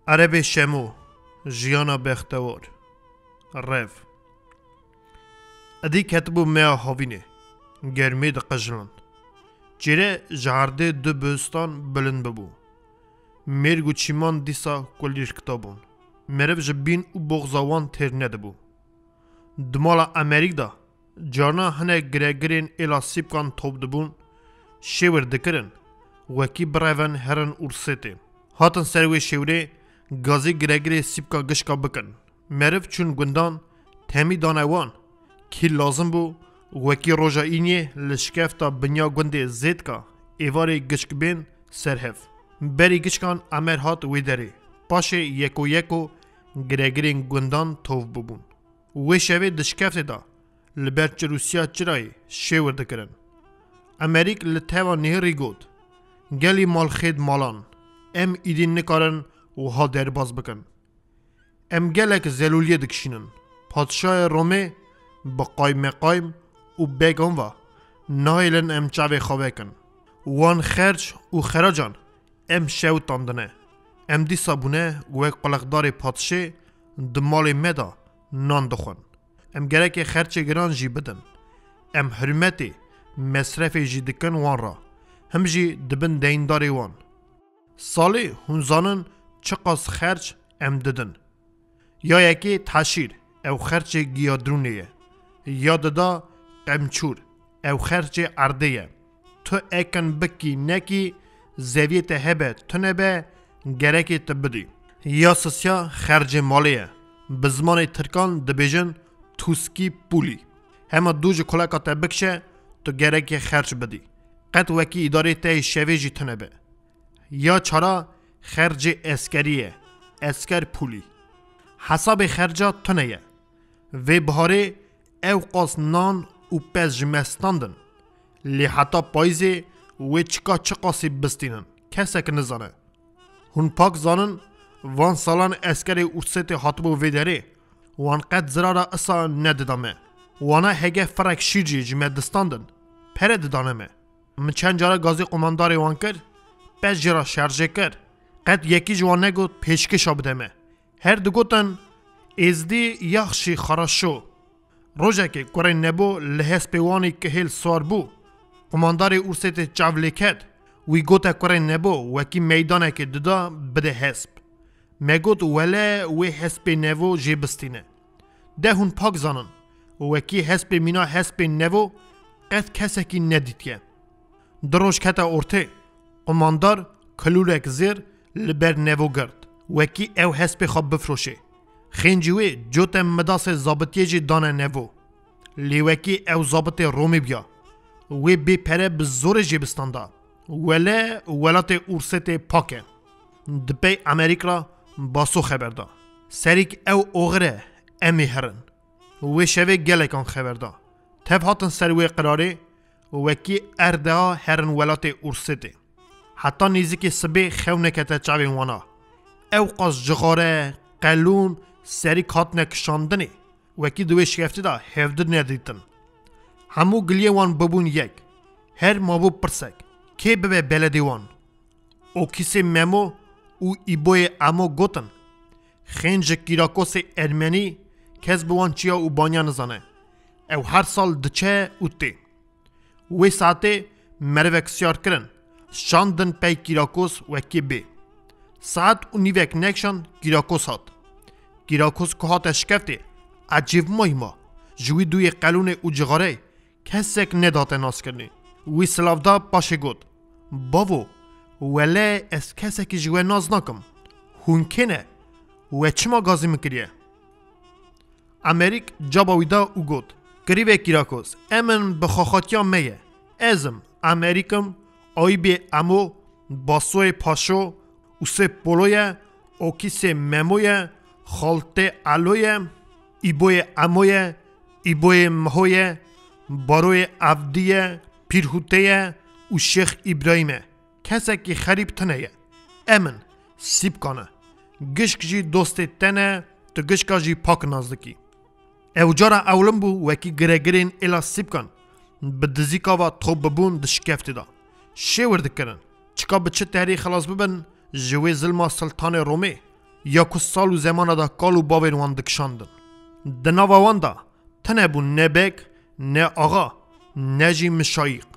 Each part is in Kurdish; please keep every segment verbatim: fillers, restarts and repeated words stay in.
Erebê Şemo, jiyana bextewar. Rev. Edî ketibû meya havînê, germê diqejiland. Çêre ji erdê du bostan bilind bibû. Mêrg û çîman dîsa kulîlkta bûn. Meriv ji bîn û boxza wan têr nedibû. Di mala Emerîk de carna hinek giregirên êla sîpkan top dibûn, şêwir dikirin, wekî birevin herin Ûrsêtê. Hatin ser wê şêwirê gazî giregirê sîpka gişka bikin. Meriv çûn gundan, temî dane wan. Kî lazim bû, wekî roja îniyê li şikefta binya gundê Zêdka êvarê gişk bên ser hev. Berî gişkan Emer hat wê derê. Paşê yeko yeko giregirên gundan tov bûbûn. Wê şevê di şikeftê de li ber çirûsiya çirayê şêwir dikirin. Emerîk li teva nihirî got, Gelî malxêd malan, em îdî nikarin wiha derbas bikin. Em gelek zelûliyê dikişînin. Padşahê Romê bi qaymeqaym û began ve nahêlin em çavê xwe vekin. Wan xerc û xeracan em şewitandine. Em dîsa bûne wek qulexdarê padşê di malê me de nan dixwin. Em gerekê xerçê giran jî bidin. Em hurmetê, mesrefê jî dikin wan re. Him jî dibin deyndarê wan. Salê hûn zanin çiqas xerç em didin. Ya yekê teşîr, ew xerçê giyadrûnê ye. Ya dida qemçûr, ew xerçê erdê ye. Tu ekin bikî nekî, zeviyê te hebe tune be, gerekê tu bidî. Ya sisya xercê malê ye. Bi zimanê tirkan dibêjin tûskî pûlî. Hema dû ji kuleka te bikişe, tu gerekê xerç bidî. Qet wekî îdarê te yê şevê jî tune be. Ya çara xercê eskerî ye, esker pûlî. Hesabê xerca tune ye. Vê biharê ew qas nan û pez ji me standin. Lê heta payîzê wê çika çiqasî bistînin, kesek nizane. Hûn pak zanin, van salan eskerê Ûrsêtê hatibû vê derê, wan qet zirara isa nedida me. Wana hege firek şîr jî ji me distandin, pere didane me. Min çend cara gazî qumandarê wan kir, pez jê re şerjê kir. Qet yekî ji wan negot pêşkêşa bide me. Her digotin, Êzdî yaxşî xaraşo. Rojekê kurê Nebo li hespê wanî kihêl siwar bû. Qumandarê Ûrsêtê çav lê ket. Wî gote kurê Nebo wekî meydanekê dida bide hesp. Me got wele wê hespê Nevo jê bistîne. De hûn pak zanin, wekî hespê mîna hespê Nevo qet kesekî nedîtiye. Du roj kete ortê, qumandar kilûrek zêr li ber Nevo girt. Wekî ew hespê xwe bifroşê. Xêncî wê cote midasê zabitiyê jî dane Nevo. Lê wekî ew zabitê Romê biya. Wê bê pere bi zorê jê bistanda. Wele welatê Ûrsêtê pak e. Di pey Emerîk re Baso xeber da. Serîk ew oxir e, em ê herin. Wê şevê gelekan xeber da. Tev hatin ser wê qirarê, wekî erdeha herin welatê Ûrsêtê. Heta nêzîkê sibê xew nekete çavên wana. Ew qas cixare, qelûn, serîk hatine kişandinê. Wekî di wê şikeftê de hevdî nedîtin. Hemû giliyê wan bibûn yek. Her mabû pirsek, kê bibe beledê wan? Okîsê Memo û Îboyê Emo gotin, Xêncik Kîrakosê Ermenî kes bi wan çiya û banya nizane. Ew her sal diçe û tê. Wê saetê merivek siyar kirin, şandin pey Kîrakos wekî bê. Saet û nîvek nekşan Kîrakos hat. Kîrakos ku hate şikeftê, ecêb mayî ma, ji wî dûyê qelûnê û cixareyê kesek nedate naskirinê. Wî silav da, paşê got, Bavo, wele ez kesekî ji we nas nakim. Hûn kê ne? We çima gazî min kiriye? Emerîk caba wî da û got, Kirîvê Kîrakos, em in bi xaxatiya me ye. Ez im, Emerîk im, Ayîbê Emo, Basoyê Paşo, Usê Polo ye, Okîsê Memo ye, Xaltê Elo ye, Îboyê Emo ye, Îboyê Miho ye, Baroyê Evdî ye, Pîrhûtê ye û Şêx Îbrahîm e. Kesekî xerîb tune ye. Em in, Sîpkan e. Gişk jî dostê te ne, tu gişka jî pak nas dikî. Ew cara ewlin bû wekî giregirên êla Sîpkan bi dizîka ve top bibûn di şikeftê de. Şêwir dikirin. Çika bi çi terî xilas bibin ji wê zilma siltanê Romê, ya ku sal û zemana de kal û bavên wan dikişandin. Di nava wan de tune bûn ne beg, ne axa, ne jî mişayîq.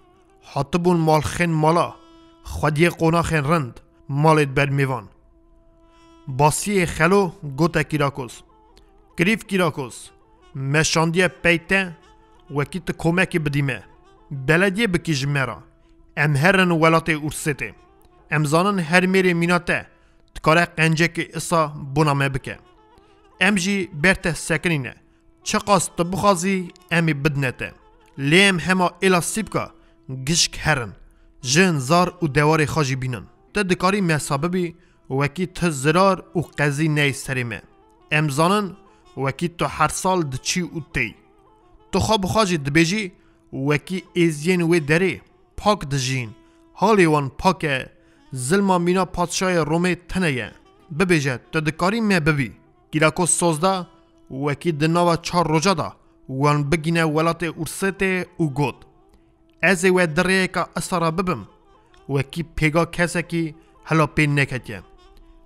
Hatibûn malxên mala, xwediyê qonaxên rind, malê di ber mêvan. Basiyê Xelo gote Kîrakos: Kirîv Kîrakos, me şandiye pey te, wekî tu komekî bidî me. Belediyê bikî ji me re. Em herin welatê Ûrsêtê. Em zanin her mêrê mîna te dikare qencekê isa bona me bike. Em jî ber te sekinîne. Çiqas tu bixwazî, em ê bidine te. Lê em hema êla sîpka gişk herin. Jin, zar û dewarê xwe jî bînin. Tu dikarî mesa bibî, wekî tu zirar û qezî neyê serê me. Em zanin, wekî tu her sal diçî û têy. Tu xwe bi xwe jî dibêjî, wekî êziyên wê derê pak dijîn. Halê wan pak e, zilma mîna padşayê Romê tune ye. Bibêje, tu dikarî me bibî. Kîrakos soz da, wekî di nava çar roja de wan bigîne welatê Ûrsêtê û got: Ez ê we di rêyeka isa re bibim, wekî pêga kesekî hela pê neketiye.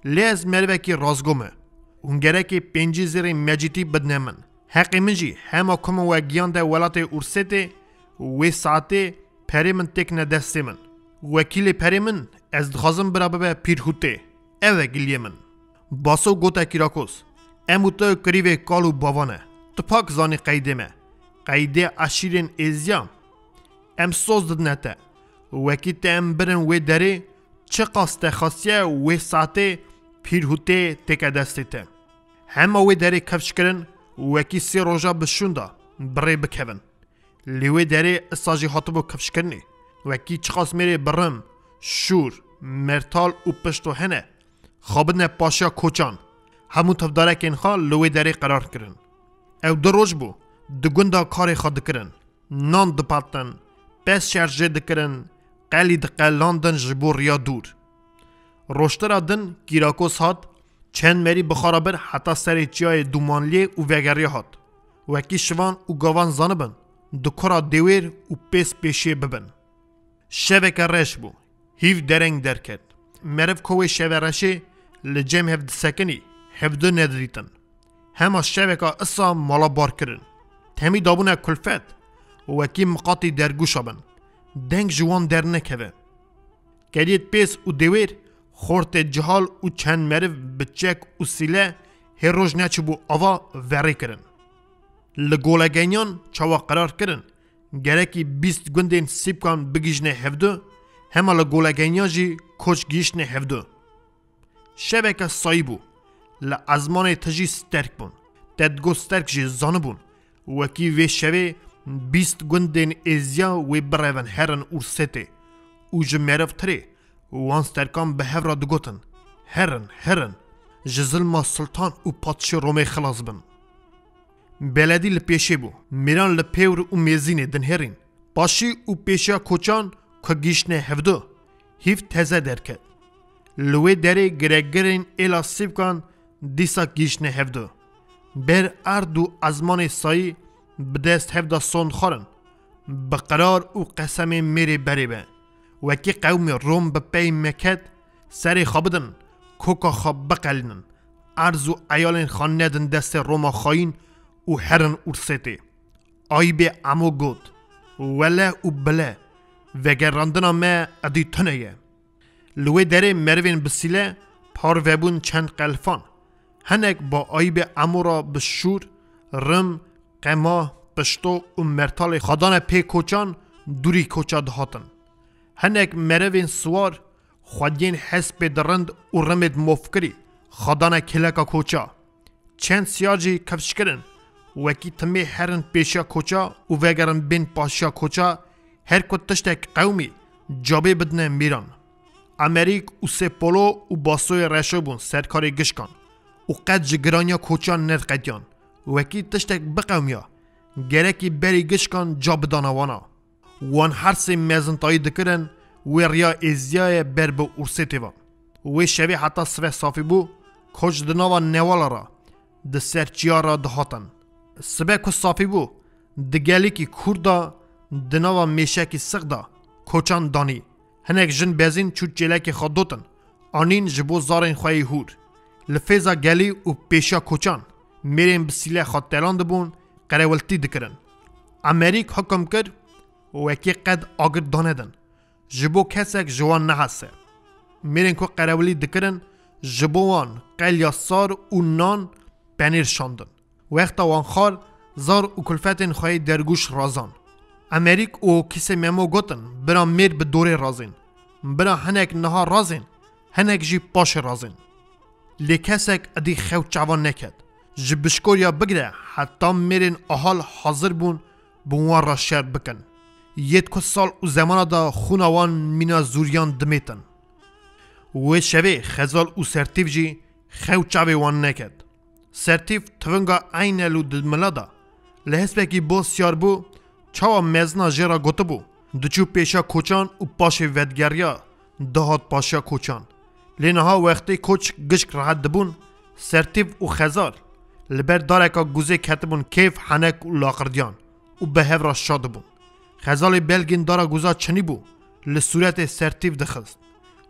Lê ez merivekî rastgo me. Hûn gerekê pêncî zêrên mecîtî bidine min. Heqê min jî hema ku min we giyan de welatê Ûrsêtê, wê saetê perê min têkine destê min. Wekîlê perê min ez dixwazim bira bibe Pîrhûtê. Ev e giliyê min. Baso gote Kîrakos: Em û tu kirîvê kal û bavan e. Tu pak zanî qeydê me. Qeydê eşîrên êziya. Em soz didine te. Wekî te em birin wê derê, çiqas te xastiye wê saetê Pîrhûtê têke destê te. Hema wê derê kifş kirin, wekî sê roja bi şûn de bi rê bikevin. Lê wê derê isa jî hatibû kifşkirinê. Wekî çiqas mêrê bi rim, şûr, mertal û pişto hene, xabitine paşiya koçan. Hemû tevdarekên xwe li wê derê qerar kirin. Ew du roj bû, di gunda karê xwe dikirin. Nan dipatin, pez şerjê dikirin, qelî diqelandin ji bo riya dûr. Roştira din Kîrakos hat, çend merî bi xwe re bir heta serê çiyayê Dûmanliyê û vegeriya hat. Wekî şivan û gavan zanibin, di kura dêwêr û pês pêşiyê bibin. Şeveke reş bû. Hîv dereng derket. Meriv ku wê şeve reşê li cem hev disekinî, hevdu nedidîtin. Hema şeveka isa mala bar kirin. Temî dabûne kulfet, wekî miqatî dergûşa bin. Deng ji wan dernekeve. Kediyê pês û dêwêr, xortê cihal û çend meriv bi çek û sîle hê roj neçibû ava verê kirin. Li golegeniyan çawa qerar kirin, gerekî bîst gundên Sîpkan bigihîjine hevdu, hema li golegeniyan jî koç gihîştine hevdu. Şeveke sayî bû. Li ezmanê tijî sterk bûn. Te digot sterk jî zanibûn. Wekî vê şevê bîst gundên êziya wê birevin herin Ûrsêtê û ji meriv tirê wan sterkan bi hev re digotin, Herin, herin, ji zilma siltan û padşê Romê xilas bin. Beledî li pêşê bû. Mêran li pêwr û mêzînê dinhêrîn. Paşî û pêşiya koçan ku gihîştine hevdu, hîv teze derket. Li wê derê giregirên êla Sîpkan dîsa gihîştine hevdu. Ber erd û ezmanê sayî bi dest hev de son dixwarin. Bi qerar û qesemê mêrê berê be. Wekî qewmê Rom bi pey meket, serê xwe bidin, koka xwe biqelînin. Erz û eyalên xwe nedin destê Roma xayîn û herin Ûrsêtê. Aybê Emo got, Wele û bile, vegerandina me edî tune ye. Li wê derê merivên bi sîle parve bûn çend qelfan. Hinek ba Aybê Emo re bi şûr, rim, qema, pişto û mertalê xwe dane pê koçan dûrî koça dihatin. Hinek merivên siwar xwediyên hespê di rind û rimê di mofkirî xwe dane kêleka koça. Çend siyar jî kifş kirin, wekî timê herin pêşiya koça û vegerin bên paşiya koça, her ku tiştek qewmî cabê bidine mêran. Emerîk û Sêpolo û Basoyê Reşo bûn serkarê gişkan û qet ji giraniya koçan nediqediyan. Wekî tiştek biqewmiya, gerekî berî gişkan ca bidana wana. Wan her sê mezintayî dikirin wê riya êziyayê ber bi Ûrsêtê ve. Wê şevê heta sibe safî bû, koç di nava newala re, di ser çiya re dihatin. Sibe ku safî bû, di gelekî kûr de, di nava mêşekî six de, koçan danî. Hinek jin bezîn çû çêlekê xwe dotin, anîn ji bo zarên xwe yê hûr. Li fêza gelî û pêşiya koçan mêrên bi sîleh xwe telan dibûn, qerewiltî dikirin. Amerîk hukum kir, wekî qed agir danedin. Ji bo kesek ji wan nehese. Mêrên ku qerewilî dikirin, ji bo wan qelya sar û nan, penêr şandin. Wexta wan xwar, zar û kulfetên xwe yê dergûş razan. Amerîk û Kîsê Memo gotin, bira mêr bi dorê razên. Bira hinek niha razên, hinek jî paşê razên. Lê kesek edî xew çavan neket. Ji bişkoriya bigre heta mêrên ahal hazir bûn, bi wan re şer bikin. Yêt ku sal û zemana de xûna wan mîna zûriyan dimêtin. Wê şevê Xezal û Sertîf jî xew çavê wan neket. Sertîf tivinga Eynel û Dimila da. Li hespekî boz siyar bû, çawa mezina jê re gotibû, diçû pêşa koçan û paşê vedigeriya, dihat paşiya koçan. Lê niha wextê koç gişk rehet dibûn, Sertîf û Xezal li ber dareka guzê ketibûn kêf, henek û laqirdiyan û bi hev re şa dibûn. Xezalê belgên dara guza çinîbû, li sûretê Sertîf dixist.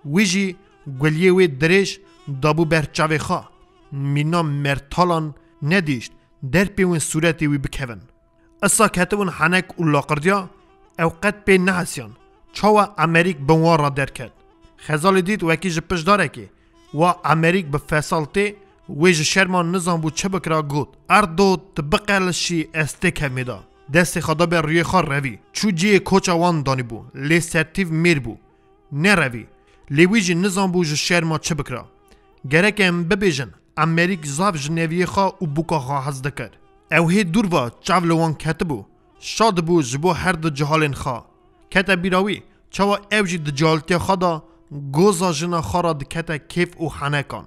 Wî jî guliyê wê dirêj dabû ber çavê xwe, mîna mertalan nedîşt derpê wên sûretê wî bikevin. Isa ketibûn henek û laqirdiya, ew qet pê nehesiyan, çawa Amerîk bi wan re derket. Xezalê dît wekî ji pişt darekê, wa Amerîk bi fesal tê, wê ji şerma nizanbû çi bikira got, Erdo, tu biqelişî, ez têkevmê de. Destê xwe da ber rûyê xwe revî. Çû cihê koça wan danîbû, lê Sertîf mêr bû. Nerevî. Lê wî jî nizanbû ji şerma çi bikira. Gerek em bibêjin, Amerîk zaf ji neviyê xwe û bûka xwe hez dikir. Ew hê dûr va çav li wan ketibû. Şa dibû ji bo her du cihalên xwe. Kete bîra wî, çawa ew jî di cihaltiya xwe de goza jina xwe re dikete kêf û henekan.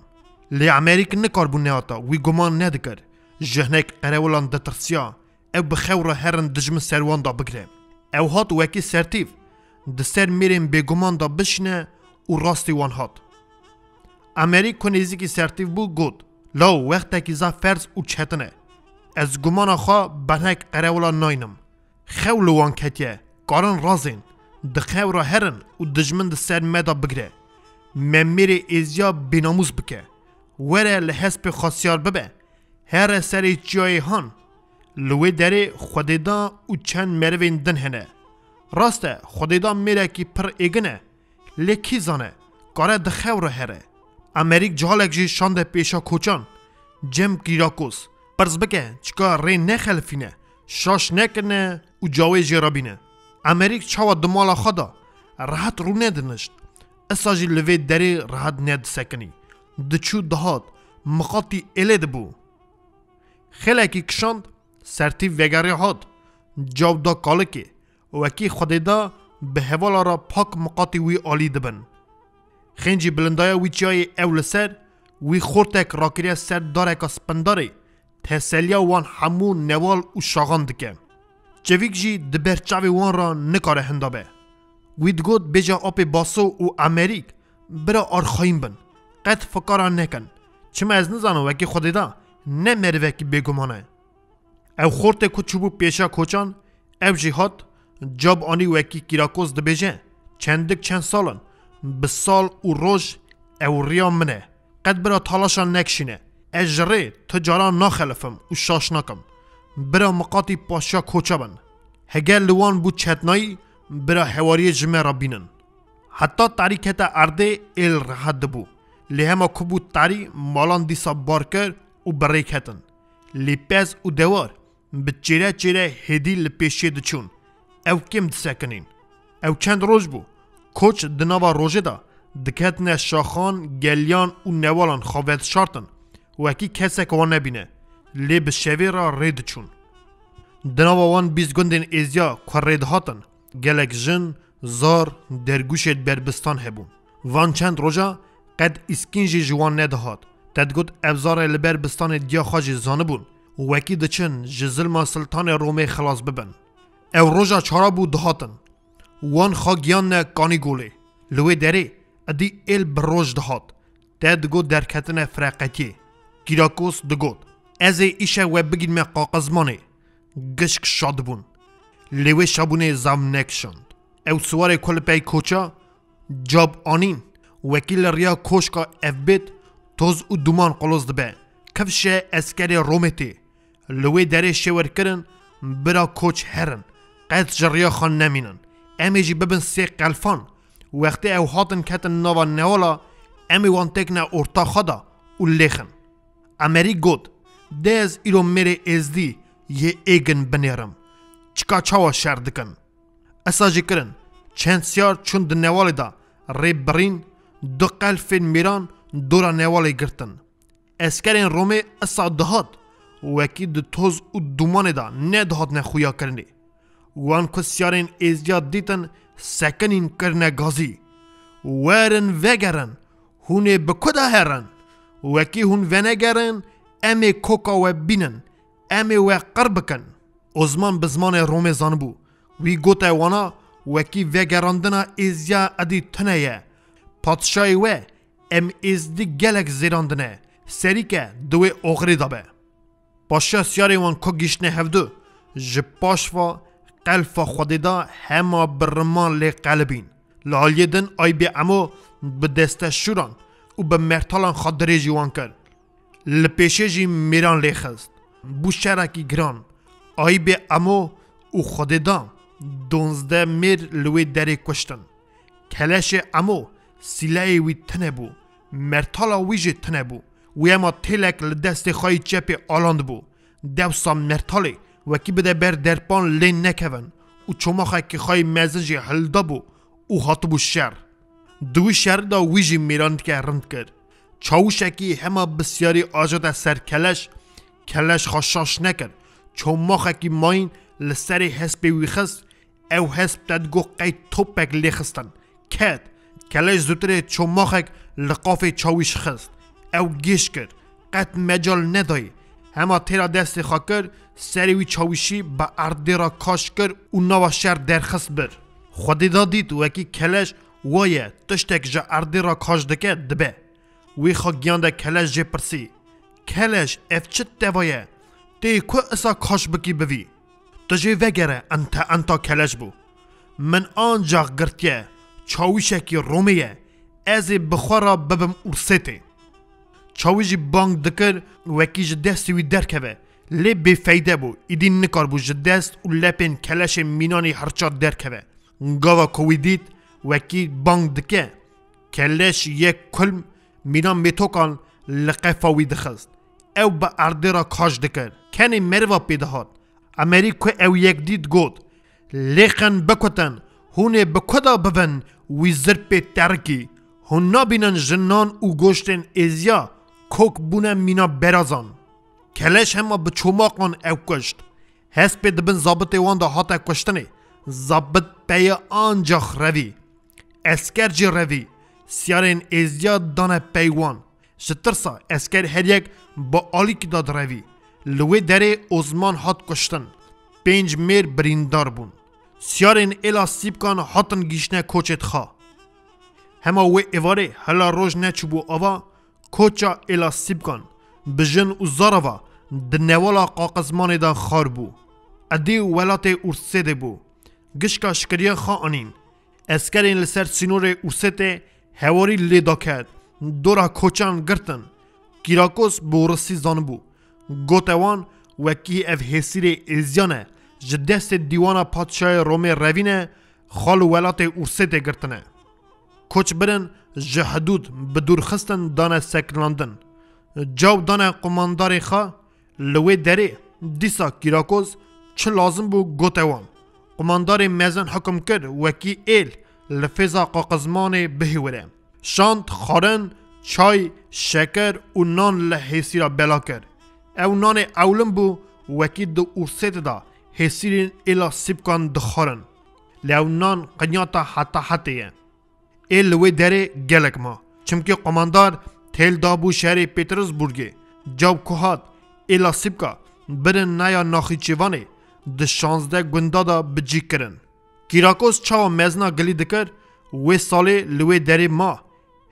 Lê Amerîk nikaribû nehata, wî guman nedikir. Ji hinek qerewilan ditirsiya, ew bi xew re herin dijmin ser wan da bigire. Ew hat wekî Sertîf, di ser mêrên bêguman da bişîne û rastî wan hat. Amerîk ku nêzîkî Sertîf bû, got, Law, wextekî zaf ferz û çetin e. Ez gumana xwe bi hinek qerewilan naynim. Xew li wan ketiye, karin razên, di xew re herin û dijmin di ser me de bigire. Me mêrê êziya bênamûs bike. Were li hespê xwe siyar bibe. Here serê çiyayê han. Li wê derê Xwedêda û çend merivên din hene. Rast e, Xwedêda mêrekî pir êgin e. Lê kî zane, kare di xew re here. Amerîk cihalek jî şande pêşa koçan. Cem Kîrakos. Pirs bike, çika rê nexelifîne, şaş nekirine û cawê jê re bîne. Amerîk çawa di mala xwe de rehet rûnedinişt, isa jî li vê derê rehet nedisekinî. Diçû dihat, miqatî êlê dibû. Xêlekî kişand, Sertîf vegeriya hat, caw da kalikê, wekî Xwedêda bi hevala re pak miqatî wî alî dibin. Xêncî bilindaya wî çiyayê ew li ser, wî xortek rakiriye ser dareka spindarê, teseliya wan hemû newal û şaxan dike. Çivîk jî di ber çavê wan re nikare hinda be. Wî digot bêje apê Baso û Amerîk, bira arxayîn bin. Qet fikara nekin. Çima ez nizanim wekî Xwedêda ne merivekî bêguman e. Ew xortê ku çûbû pêşa koçan, ew jî hat, cab anî wekî Kîrakos dibêje, çendik çend sal in, bi sal û roj ew riya min e. Qet bira talaşa nekişîne. Ez ji rê tu caran naxelifim û şaş nakim. Bira miqatî paşiya koça bin. Heger li wan bû çetnayî, bira hewariyê ji me re bînin. Heta tarî kete erdê êl rehet dibû. Lê hema ku bû tarî malan dîsa bar kir û bi rê ketin. Lê pez û dewar bi çêre çêre hêdî li pêşê diçûn. Ew kêm disekinîn. Ew çend roj bû. Koç di nava rojê de diketine şaxan, geliyan û newalan xwe vedişartin. Wekî kesek wan nebîne. Lê bi şevê re rê diçûn. Di nava wan bîst gundên êziya ku rê dihatin, gelek jin, zar, dergûşê berbistan hebûn. Van çend roja qet îskîn jî ji wan nedihat. Te digot ev zarê li ber bistanê diya xwe jî zanibûn, wekî diçin ji zilma siltanê Romê xilas bibin. Ew roja çara bû dihatin. Wan xwe giyandine Kanîgolê. Li wê derê edî êl bi roj dihat. Te digot derketine fireqetiyê. Kîrakos digot, ez ê îşev we bigînime Qaqizmanê. Gişk şa dibûn. Lê wê şabûnê zam nekişand. Ew siwarê ku li pey koça cab anîn, wekî li riya koşka Evbêt Toz û duman qoloz dibe. Kifşe eskerê Romê tê. Li wê derê şêwirkirin, bira koç herin. Qet ji riya xwe nemînin. Em ê jî bibin sê qelfan. Wextê ew hatin ketin nava newala, em ê wan têkine orta xwe de û lêxin. Emerî got, de ez îro mêrê êzdî yê êgin binêrim. Çika çawa şer dikin? Esa jî kirin, çend siyar çûn di newalê de rê birîn, du qelfên mêran dora newalê girtin. Eskerên Romê esa dihat, wekî di toz û dumanê de nedihatine xuyakirinê. Wan ku siyarên êzdiya dîtin, sekinîn kirine gazî. Werin vegerin, hûn ê bi ku de herin? Wekî hûn venegerin, em ê koka we bînin, em ê we qir bikin. Ozman bi zimanê Romê zanibû. Wî gote wana, wekî vegerandina êzdiya edî tune ye. Padşayê we em êzdî gelek zêrandine. Serî ke di wê oxirê de be. Paşa siyarê wan ku gihiştine hevdu, ji paş ve qelfa Xwedê da hema bi riman lê qelibîn. Li aliyê din Aybê Emo bi desteşûran û bi mertalan xwe dirêjî wan kir. Li pêşê jî mêran lê xist. Bû şerekî giran. Aybê Emo û Xwedê da donzdeh mêr li wê derê kuştin. Keleşê Emo sîleyê wî tune bû. Mertala wî jî tune bû. Wî hema têlek li destê xwe yî çepê alandibû. Dewsa mertalê wekî bide ber derpan lê nekevin û çomaxekî xwe yî mezin jî hildabû û hatibû şer. Di wî şerî de wî jî mêranîke rind kir. Çawişekî hema bi siyarî ajate ser keleş, keleş xwe şaş nekir. Çomaxekî mayîn li serê hespê wî xist, ew hesp te digot qey topek lê xistin. Ket. Keleş zûtirê çomaxek li qafê çawîş xist. Ew gêj kir. Qet mecal nedayê. Hema têra destê xwe kir, serê wî çawîşî bi erdê re kaş kir û nava şer derxist bir. Xwedê da dît wekî keleş waye, tiştek ji erdê re kaş dike, dibe. Wî xwe giyande keleş jê pirsî, Keleş, ev çi teva ye? Tê ku isa kaş bikî bivî? Tu jê vegere, ente enta keleş bû. Min ancax girtiye, çawîşekî Romê ye, ez ê bi xwe re bibim Ursêtê. Çawîş jî bang dikir, wekî ji destê wî derkeve, lê bêfeyde bû, îdî nikaribû ji dest û lepên keleşê mînanî hirça derkeve. Gava ku wî dît, wekî bang dike, keleş yek kulm mîna mêtokan li qefa wî dixist. Ew bi erdê re kaş dikir. Kenê meriva pê dihat. Emerî ku ew yek dît got, Lêxin bikutin, hûn ê bi ku de bibin wî zirpê terikî? Hûn nabînin ji nan û goştên êziya kok bûne mîna berazan. Keleş hema bi çomaqan ew kuşt. Hespê di bin zabitê wan de hate kuştinê. Zabit peye ancax revî. Esker jî revî. Siyarên êzdiya dane pey wan. Ji tirsa esker her yek bi alîkî de direvî. Li wê derê Ozman hat kuştin. Pênc mêr birîndar bûn. Siyarên êla Sîpkan hatin gihiştine koçê dixa. Hema wê êvarê hela roj neçûbû ava, koça êla Sîpkan bi jin û zara ve di newala qaqizmanê de xar bû. Edî welatê Ursêdê bû. Gişka şikiriya xwe anîn. Eskerên li ser sînorê Ursêtê hewarî lê daket, dora koçan girtin. Kîrakos bi Urisî zanibû. Gote wan, wekî ev hêsîrê êziyan e, ji destê dîwana padşayê Romê revîne, xwe li welatê Ursêtê girtine. Koç birin ji hidûd bi dûr xistin dane sekinandin. Caw dane qumandarê xwe, li wê derê dîsa Kîrakos çi lazim bû gote wan. Qumandarê mezin hukum kir wekî êl li fêza qaqizmanê bihêwire. Şand, xwarin, çay, şeker û nan li hêsîra bela kir. Ew nanê ewlin bû wekî di Ursêtê de hêsîrên êla Sîpkan dixwarin. Lê ew nan qinyata heta hetê ye. Ê li wê derê gelek ma. Çimkî qomandar têl dabû şerê Petersburgê. Caw ku hat, ê Lasîpka, birin naya Naxîçêvanê, di şazdeh gunda de bi cî kirin. Kîrakos çawa mezina gilî dikir, wê salê li wê derê ma.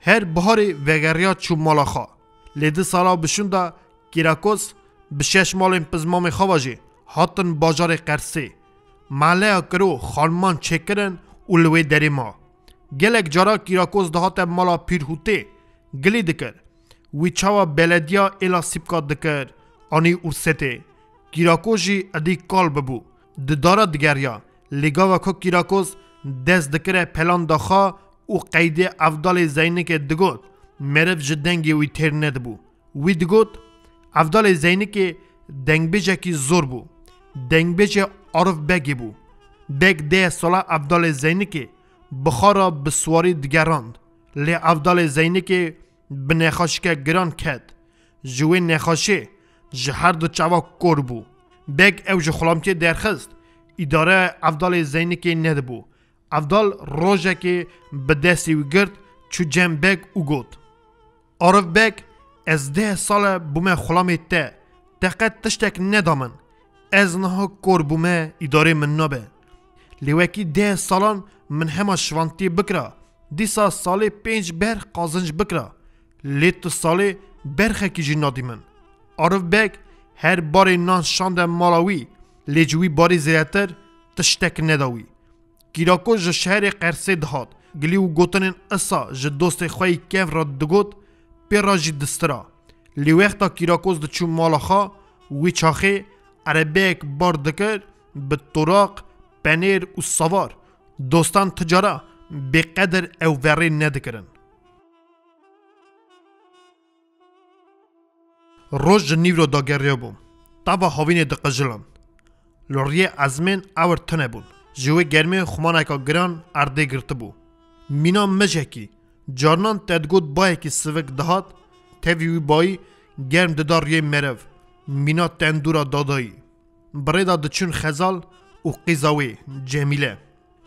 Her biharê vegeriya çû mala xwe. Lê di sala bişûn de Kîrakos bi şeş malên pizmamê xwe ve jî hatin bajarê Qersê. Meleya kiro xanman çêkirin û li wê derê ma. Gelek cara Kîrakos dihate mala Pîrhûtê gilî dikir. Wî çawa belediya êla Sîpka dikir, anî Ursetê. Kîrako jî edî kal bibû. Di dara digeriya, lê gava ku Kîrakoz dest dikire pelanda xwe û qeydê Evdalê Zeynikê digot, meriv ji dengê wî têr nedibû. Wî digot, Evdalê Zeynikê dengbêjekî zor bû. Dengbêjê Arif Begê bû. Beg deh sala Evdalê Zeynikê bi xwe re bi siwarî digerand. Lê Evdalê Zeynikê bi nexaşike giran ket. Ji wê nexaşê ji her du çava kor bû. Beg ew ji xulamtiyê derxist, îdare Evdalê Zeynikê nedibû. Evdal rojekê bi destê wî girt, çû cem Beg û got, Arif Beg, ez deh sal e bûme xulamê te, te qet tiştek neda min. Ez niha kor bûme, îdarê min nabe. Lê wekî deh salan min hema şivantiyê bikira, dîsa salê pênc ber qazinc bikira. Lê tu salê berxekî jî nadî min. Arif Beg her barê nan şande mala wî, lê ji wî barî zêdetir tiştek neda wî. Kîrako ji şehrê Qersê dihat. Gilî û gotinên isa ji dostê xwe yî kev re digot, pê re jî distira. Lê wexta Kîrakoz diçû mala xwe, wî çaxê erebeyek bar dikir, bi toraq, penêr û savar. Dostan ti cara bêqedir ew verê nedikirin. Roj ji nîvro dageriyabû. Tava havînê diqijiland. Li riyê ezmên ewir tune bûn. Ji wê germê xumaneka giran erdê girtibû. Mîna mijekî, carnan te digot bayekî sivik dihat, tevî wî bayî germ dida riyê meriv. Mîna tendûra dadayî. Bi rê de diçûn Xezal û qîza wê, Cemîle.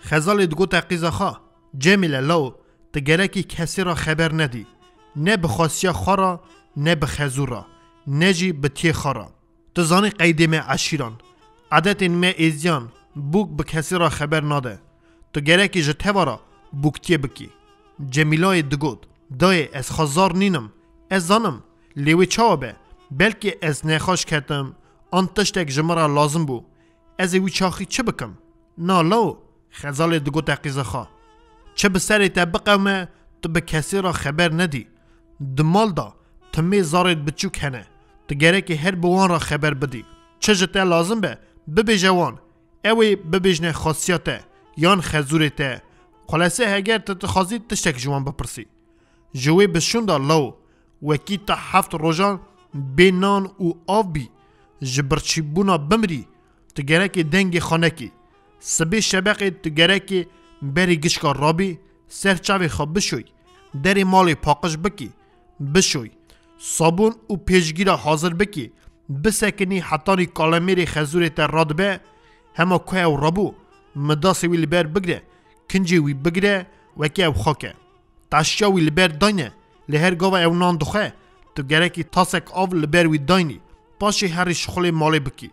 Xezalê digote qîza xwe, Cemîle law, tu gerekî kesê re xeber nedî. Ne bi xwestiya xwe re, ne bi xezû re, ne jî bi tiyê xwe re. Tu zanî qeydê me eşîran, edetên me êziyan, bûk bi kesê re xeber nade. Tu gerekî ji teva re bûktiyê bikî. Cemîlayê digot, Dayê, ez xwezar nînim. Ez zanim, lê wê çawa be? Belkî ez nexweş ketim, an tiştek ji min re lazim bû. Ez ê wî çaxî çi bikim? Na law, Xezalê digote qîza xwe. Çi bi serê te biqewime, tu bi kesê re xeber nedî. Di mal de timê zarê biçûk hene. Tu gerekê her bi wan re xeber bidî. Çi ji te lazim be, bibêje wan. Ew ê bibêjne xasiya te, yan xezûrê te. Xulesê heger tu dixwazî tiştek ji wan bipirsî. Ji wê bi şûnda law, wekî te heft rojan bê nan û av bî, ji birçîbûna bimirî, tu gerekê dengê xwe nekî. Sibê şebeqê tu gerekê berî gişka rabî, ser çavê xwe bişoy, derê malê paqij bikî, bişoy. Sabûn û pêşgîra hazir bikî, bisekinî hetanî kalemêrê xezûrê te radibe, hema ku ew rabû, midasê wî li ber bigre, kincê wî bigre, wekî ew xak e. Taşiya wî li ber dayne, lê her gava ew nan dixwe, tu gerekî tasek av li ber wî daynî, paşê herî şixulê malê bikî.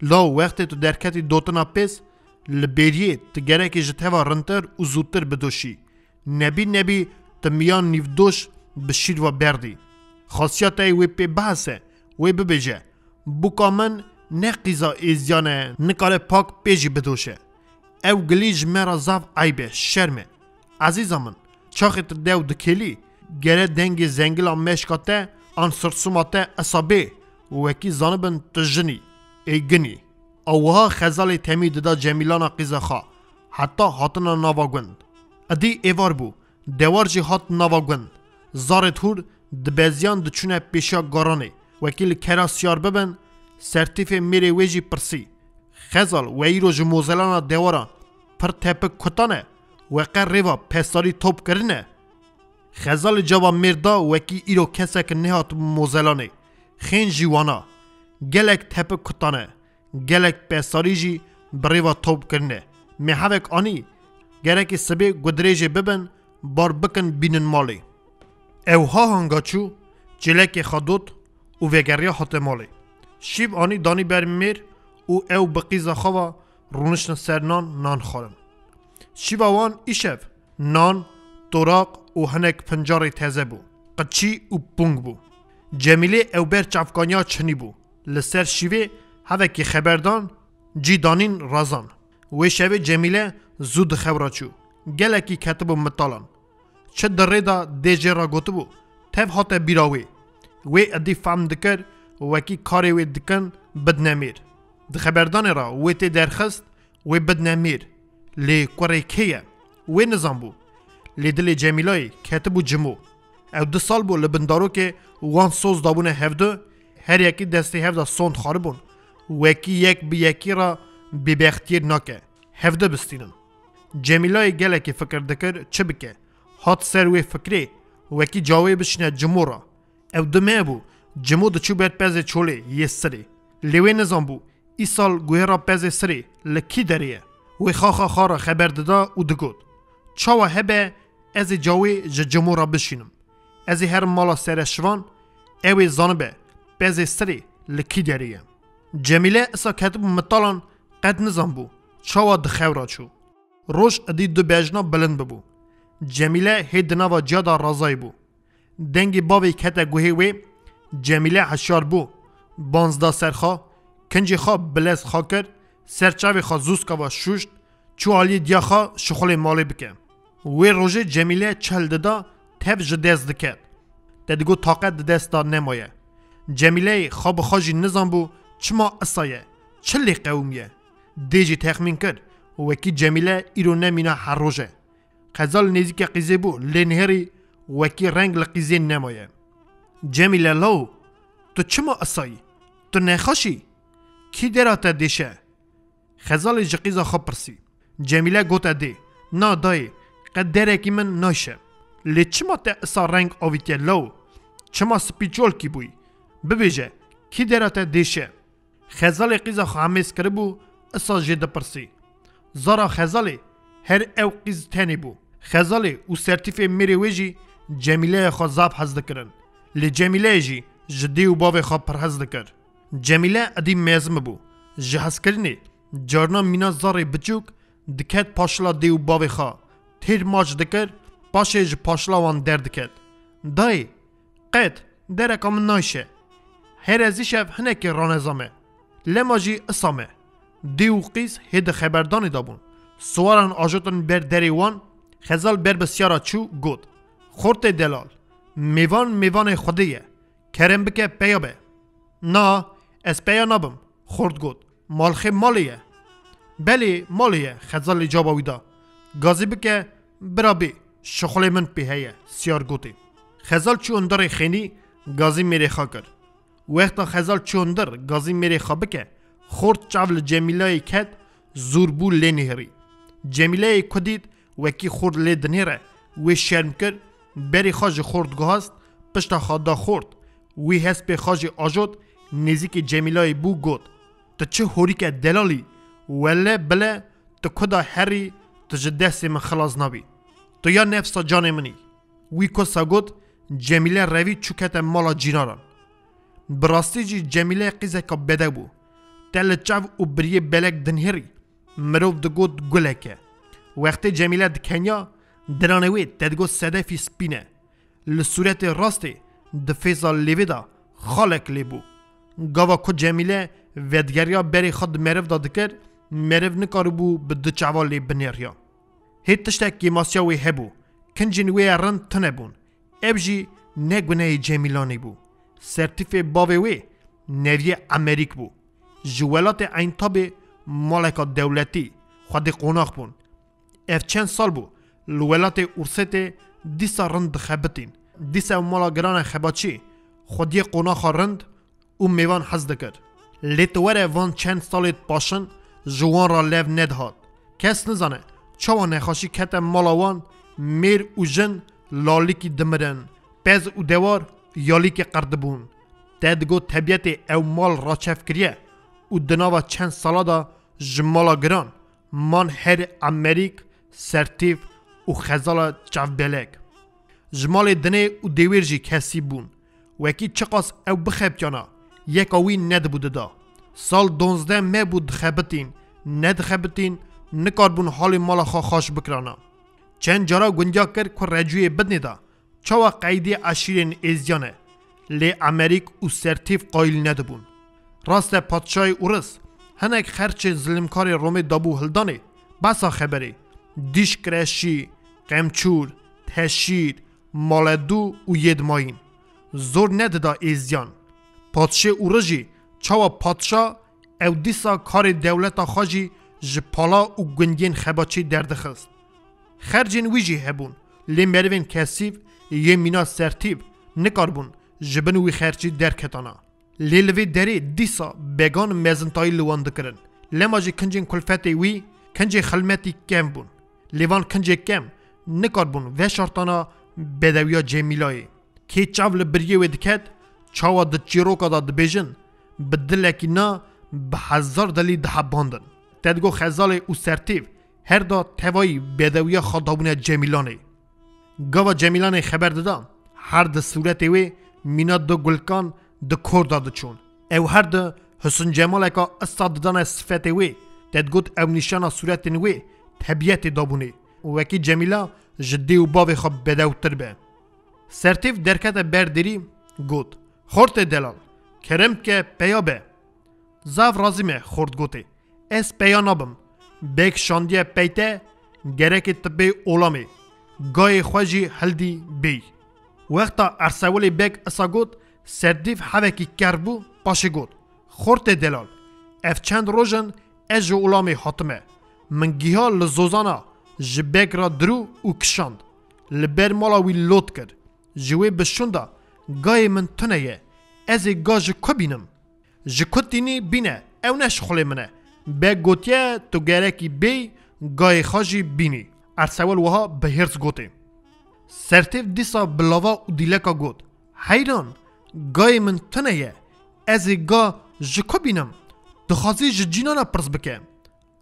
Law wextê tu derketî dotina pêz, li bêriyê tu gerekî ji teva rintir û zûtir bidoşî. Nebî nebî tu miyan nîvdoş bi şîr ve berdî. Xasiya te yê wê pê bihese, wê bibêje, Bûka min ne qîza êziyan e, nikare pak pê jî bidoşe. Ew gilî ji me re zaf eyb e, şerm e. Ezîza min, çaxê tu dew dikêlî, gere dengê zengila meşka te an sirsûma te esa bê, wekî zanibin tu jin î, ê gin î. A wiha Xezalê temî dida Cemîlana qîza xwe, heta hatina nava gund. Edî êvar bû, dewar jî hat nava gund. Zarê hûr dibeziyan diçûne pêşiya garanê, wekî li kera siyar bibin, sertîfê mêrê wê jî pirsî. Xezal, we îro ji mozelana dewara pir tepik kutan e, we qe rêva pestarî top kirine? Xezalê cava mêr da, wekî îro kesek nehat mozelanê. Xên jî wana. Gelek tepik kutan e. Gelek pestarî jî bi rêva top kirine. Mehevek anî, gerekê sibê gudirêjê bibin, bar bikin bînin malê. Ew ha hanga çû, çêlekê xwe dot û vegeriya hate malê. Şîv anî danî ber mêr û ew bi qîza xwe ve rûniştin ser nan, nan xwarin. Şîva wan îşev nan, toraq û hinek pincarê teze bû. Qiçî û pûng bû. Cemîlê ew ber çavkaniya çinî bû. Li ser şîvê hevekî xeber dan, cî danîn razan. Wê şevê Cemîle zû di xew re çû. Gelekî ketibû mitalan. Çi di rê de dê jê re gotibû, tev hate bîra wê. Wê edî fehm dikir, wekî karê wê dikin, bidine mêr. Di xeberdanê re wê tê derxist, wê bidine mêr. Lê kurê kê ye? Wê nizanbû. Lê dilê Cemîlayê ketibû cimo. Ew du sal bû li bin darokê wan soz dabûne hevdu, her yekî destê hev de sond xwaribûn. Wekî yek bi yekî re bêbextiyê nake. Hevdu bistînin. Cemîlayê gelekî fikir dikir çi bike. Hat ser wê fikrê, wekî cawê bişîne cimo re. Ew dime bû, cimo diçû ber pezê çolê yê sirê. Lê wê nizanbû, îsal guhêra pezê sirê li kî derê ye. Wê xaxa xwe re xeber dida û digot, çawa hebe ez ê cawê ji cimo re bişînim. Ez ê herim mala sereşivan, ew ê zanibe pezê sirê li kî derê ye. Cemîle isa ketibû mitalan, qet nizanbû çawa di xew re çû. Roj edî du bejna bilind bibû. Cemîle hê di nava ciya de razayî bû. Dengê bavê kete guhê wê. Cemîle hişyar bû. Banz da ser xwe, kincê xwe bi lez xwe kir, ser çavê xwe zûska ve şûşt, çû aliyê diya xwe şixulê malê bike. Wê rojê Cemîle çil dida, tev ji dest diket. Te digot taqet di dest de nemaye. Cemîleyê xwe bi xwe jî nizanbû çima isa ye, çi lê qewimiye. Dê jî texmîn kir, wekî Cemîle îro nemîna her roj e. Xezal nêzîkê qîzê bû, lê nihêrî wekî reng li qîzê nemaye. Cemîle law, tu çima isayî? Tu nexweş î? Kî dera te dêşe? Xezalê ji qîza xwe pirsî. Cemîle gote dê, na dayê, qet derekî min nayşe. Lê çima te isa reng avîtiye law? Çima spîçolkî bûyî? Bibêje, kî dera te dêşe? Xezalê qîza xwe hemêz kiribû, isa jê dipirsî. Zara Xezalê her ew qîz tenê bû. Xezalê û sertîfê mêrê wê jî Cemîleya xwe zaf hez dikirin. Lê Cemîleyê jî ji dê û bavê xwe pir hez dikir. Cemîle edî mezin bû. Ji hezkirinê carna mîna zarê biçûk diket paşila dê û bavê xwe. Têr maç dikir, paşê ji paşila wan derdiket. Dayê, qet, dereka min nayşe. Her ez îşev hinekê raneza me. Lema jî isa me. Dê û qîz hê di xeberdanê de bûn. Siwaran ajotin ber derê wan, Xezal ber bi siyara çû, got, Xortê delal, mêvan mêvanê Xwedê ye. Kerem bike peya be. Na, ez peya nabim, xort got. Malxê malê ye. Belê, malê ye, Xezalê caba wî da. Gazî bike, bira bê, şixulê min pê heye, siyar gotê. Xezal çû hundirê xênî, gazî mêrê xwe kir. Wexta Xezal çû hundir, gazî mêrê xwe bike, xort çav li Cemîlayê ket, zûr bû lê nihêrî. Cemîlayê ku dît, wekî xort lê dinêre, wê şerm kir, berê xwe ji xort guhast, pişta xwe da xort. Wî hespê xwe jî ajot, nêzîkî Cemîlayê bû, got, Tu çi horîke delalî, wele bile tu ku da herî, tu ji destê min xilas nabî. Tu ya nefsa canê min î. Wî kosa got, Cemîle revî çû kete mala cînaran. Bi rastî jî Cemîle qîzeka bedew bû. Te li çav û biriyê belek dinhêrî. Mirov digot gulek e. Wextê Cemîle dikenya, diranê wê te digot sedefî spî ne. Li sûretê rastê di fêza lêvê de xalek lê bû. Gava ku Cemîle vedgeriya berê xwe di meriv de dikir, meriv nikaribû bi du çava lê binêriya. Hê tiştek kêmasiya wê hebû. Kincên wê ya rind tune bûn. Ev jî ne gunehê Cemîlanê bû. Sertîfê bavê wê neviyê Emerîk bû. Ji welatê Eyntabê maleka dewletî, xwedî qonax bûn. Ev çend sal bû li welatê Ûrsêtê dîsa rind dixebitîn. Dîsa ew mala girane xebaçî, xwediyê qonaxa rind û mêvan hez dikir. Lê tu were van çend salê paşin ji wan re lev nedihat. Kes nizane çawa nexweşî kete mala wan, mêr û jin lalîkî dimirin, pez û dewar yalîkê qerdibûn. Te digot tebiyetê ew mal raçev kiriye û di nava çend sala de ji mala giran man her Emerîk, Sertîf û Xezala çavbelek. Ji malê dinê û dêwêr jî kesî bûn. Wekî çiqas ew bixebitiyana, yeka wî nedibû dida. Sal donzdeh meh bû dixebitîn, nedixebitîn, nikarbûn halê mala xwe xweş bikirana. Çend cara gundiya kir ku recûyê bidinê de, çawa qeydê eşîrên êziyan e. Lê Emerîk û Sertîf qayîl nedibûn. Rast e, padşahê Ûris hinek xerçê zilimkarê Romê dabû hildanê, besa xeberê, dîş kireşî, qemçûr, teşîr, maledû û yêd mayîn. zor nedida êziyan. Padşê û rijî çawa padşa ew dîsa karê dewleta xwe jî ji pala û gundiyên xebaçî derdixist. Xercên wî jî hebûn, lê merivên kesîv yê mîna Sertîv nikarbûn ji bin wî xercî derketana. Lê li vê derê dîsa began mezintayî li wan dikirin. Lema jî kincên kulfetê wî kincê xilmetî kem bûn. Lê van kincê kem nikarbûn veşartana bedewiya Cemîlayê. Kê çav li biriyê wê diket, çawa di çîroka de dibêjin, bi dilekî na bi hezar dilî dihebandin. Te digot Xezalê û Sertîv her da tevayî bedewiya xwe dabûne Cemîlanê. Gava Cemîlanê xeber dida, her di sûretê wê mîna du gulkan di kor de diçûn. Ew her du Husn Cemaleka ista didane sifetê wê, te digot ew nîşana sûretên wê tebiyetê dabûnê û wekî Cemîla ji dê û bavê xwe bedewtir be. Sertîv derkete ber derî, got, Xortê delal, kerem ke peya be. Zaf razî me, xort gotê. Ez peya nabim. Beg şandiye pey te, gerekê tu bê olamê. Gayê xwe jî hildî bêy. Wexta Ersewilê beg isa got, Sertîv hevekî ker bû, paşê got, Xortê delal, ev çend roj in ez ji olamê hatime. Min giha li zozana ji beg re dirû û kişand. Li ber mala wî lot kir. Ji wê bişûnda gayê min tune ye. Ez ê ga ji ku bînim? Ji ku tînî bîne, ew ne şixulê min e. Beg gotiye, tu gerekî bêy, gayê xwe jî bînî. Ersewil wiha bi hêrs gotê. Sertêv dîsa bi lava û dîleka got, Heyran, gayê min tune ye. Ez ê ga ji ku bînim? Dixwazî ji cînana pirs bike.